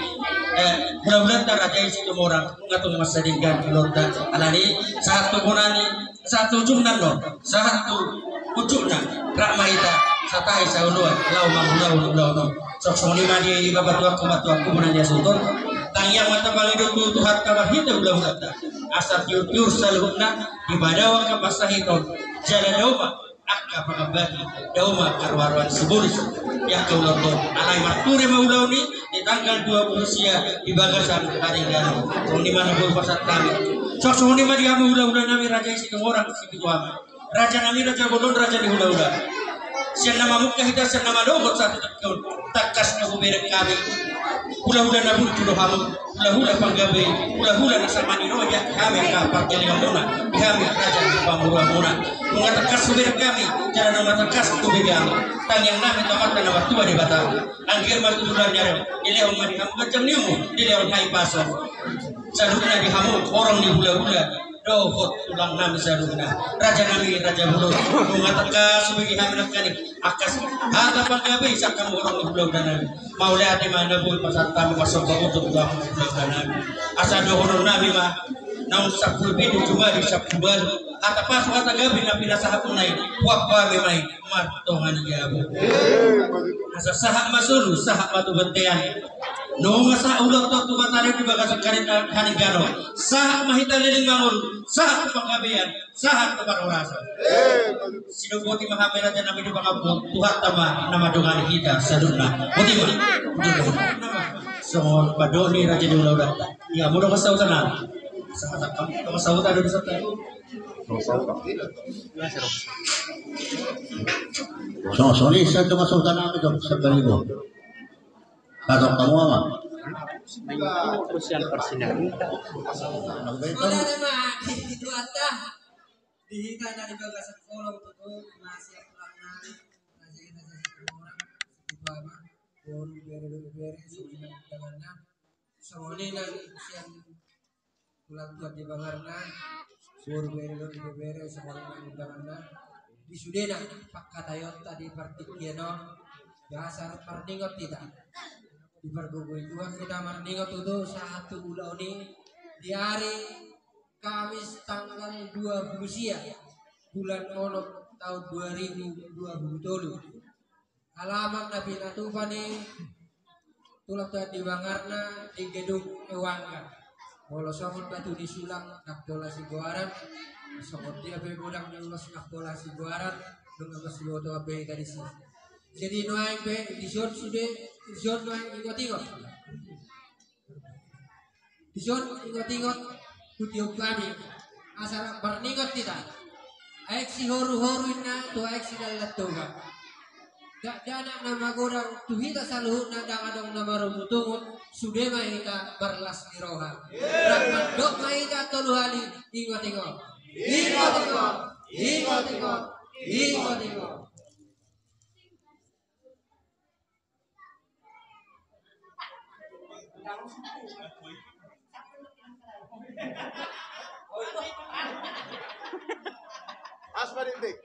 eh, hulahulanta Raja i Situmorang. Nunga tung mansai denggan ulaonta. Alani, sahat tu bona ni, sahat tu ujungna do, sahat tu ujungna, rap ma hita, sahat tu saoloan laho mangulahon ulaon on. Songon i ma di bapa tuangku, ma tuangku, bona ni hasuhuton. Tangiang ma hita, pangidoan tu Tuhanta marhite hulahulanta, asa tiur-tiur saluhutna dipadao angka pansahiton, jala dao ma angka pangambati, dao ma angka roa-roa ni sibolis. Ia, angka ulaon on, alai marture ma ulaon i di tanggal dua pulu sia di bagasan haringganon. Songon i ma na boi pasahat hami. Songon i ma di hamu hulahula nami, Raja i Situmorang, Sipitu Ama. Raja nami, raja bolon, raja ni hulahula. Sian na mamungka hita, sian na madohot sahat tu tingki on, tangkas do hubereng hami. Hulahula na burju do hamu, hulahula panggabe, hulahula na sahat ni roha di hami angka pargellenganmuna, di hami raja ni pamoruonmuna. Nunga tangkas hubereng hami, jala nunga tangkas hubege hami. Tangiang nami tu Amanta na martua Debata. Anggiat ma tu joloan ni ari on, dilehon ma di hamu ganjang ni umur, dilehon hahipason. Saluhutna di hamu horong ni hulahula dohot tulang nami saluhutna. Raja nami, raja bolon, nunga tangkas hubege hami nangkaning angka hata panggabe sian hamu horong ni hulahula nami. Mauliate ma na boi pasahat hami, marsomba utup tu hamu hulahula nami. Asa dohonon nami ma, naung sampulu pitu jumadi sampulu ualu, hata pasu hata gabe na pinasahatmuna i, huampu hami ma i martonga ni jabu. Asa sahat ma solu, sahat ma tu bontean. Nunga sahat ulaonta tu batari di bagasan haringganon. Sahat ma hita leleng mangolu, sahat tu panggabean, sahat tu parhorasan. Sidok boti ma hami raja nami di pangampu, Tuhanta ma na mandongani hita saluhutna. Boti ma. Songon pandok ni raja ni hulahulanta. Ia, molo dongan sahuta nami. Sahat hamu dongan sahuta do di son. Songon i, sian dongan sahuta nami do, sian Balibo. Hatop hamu, Amang. Sian Parsinan. Mauliate ma di Tuhanta. Di hita na di bagasan kolom tutu, na sian tulang nami, na sian hita, sian tulang, sian tulang, boru, bere, bere, songon i nang undanganna. Songon i nang sian tulang Tuan di Bangarna, boru, bere, bere, songon i nang undanganna. Di sudena pangkataionta di partingkian on, biasa marningot hita. Di pargogoi Tuhan hita marningot tutu sahat tu ulaon i, di ari Kamis tanggal dua pulu sia bulan onom taon dua ribu dua pulu tolu. Alaman na pinatupa ni tulang Tuan di Bangarna di Gedung Ewangga. Molo songon batu ni sulang, nang pola sigoaran, songon dia pe godang ni ulos nang pola sigoaran, nunga masiboto be hita disi. Jadi nuaeng pe, di son sude, di son nuaeng ingot-ingot. Di son ingot-ingot, hutiop hami. Asa marningot hita. Aek sihoru-horu inna tu aek sidallan toga. Dakdanak na magodang tu hita saluhutna, ndang adong na marungutungut, sude ma hita marlas ni roha. Rap mandok ma hita tolu hali, ingot-ingot. Ingot-ingot, ingot-ingot, ingot-ingot. Pas, Pak Dik-dik.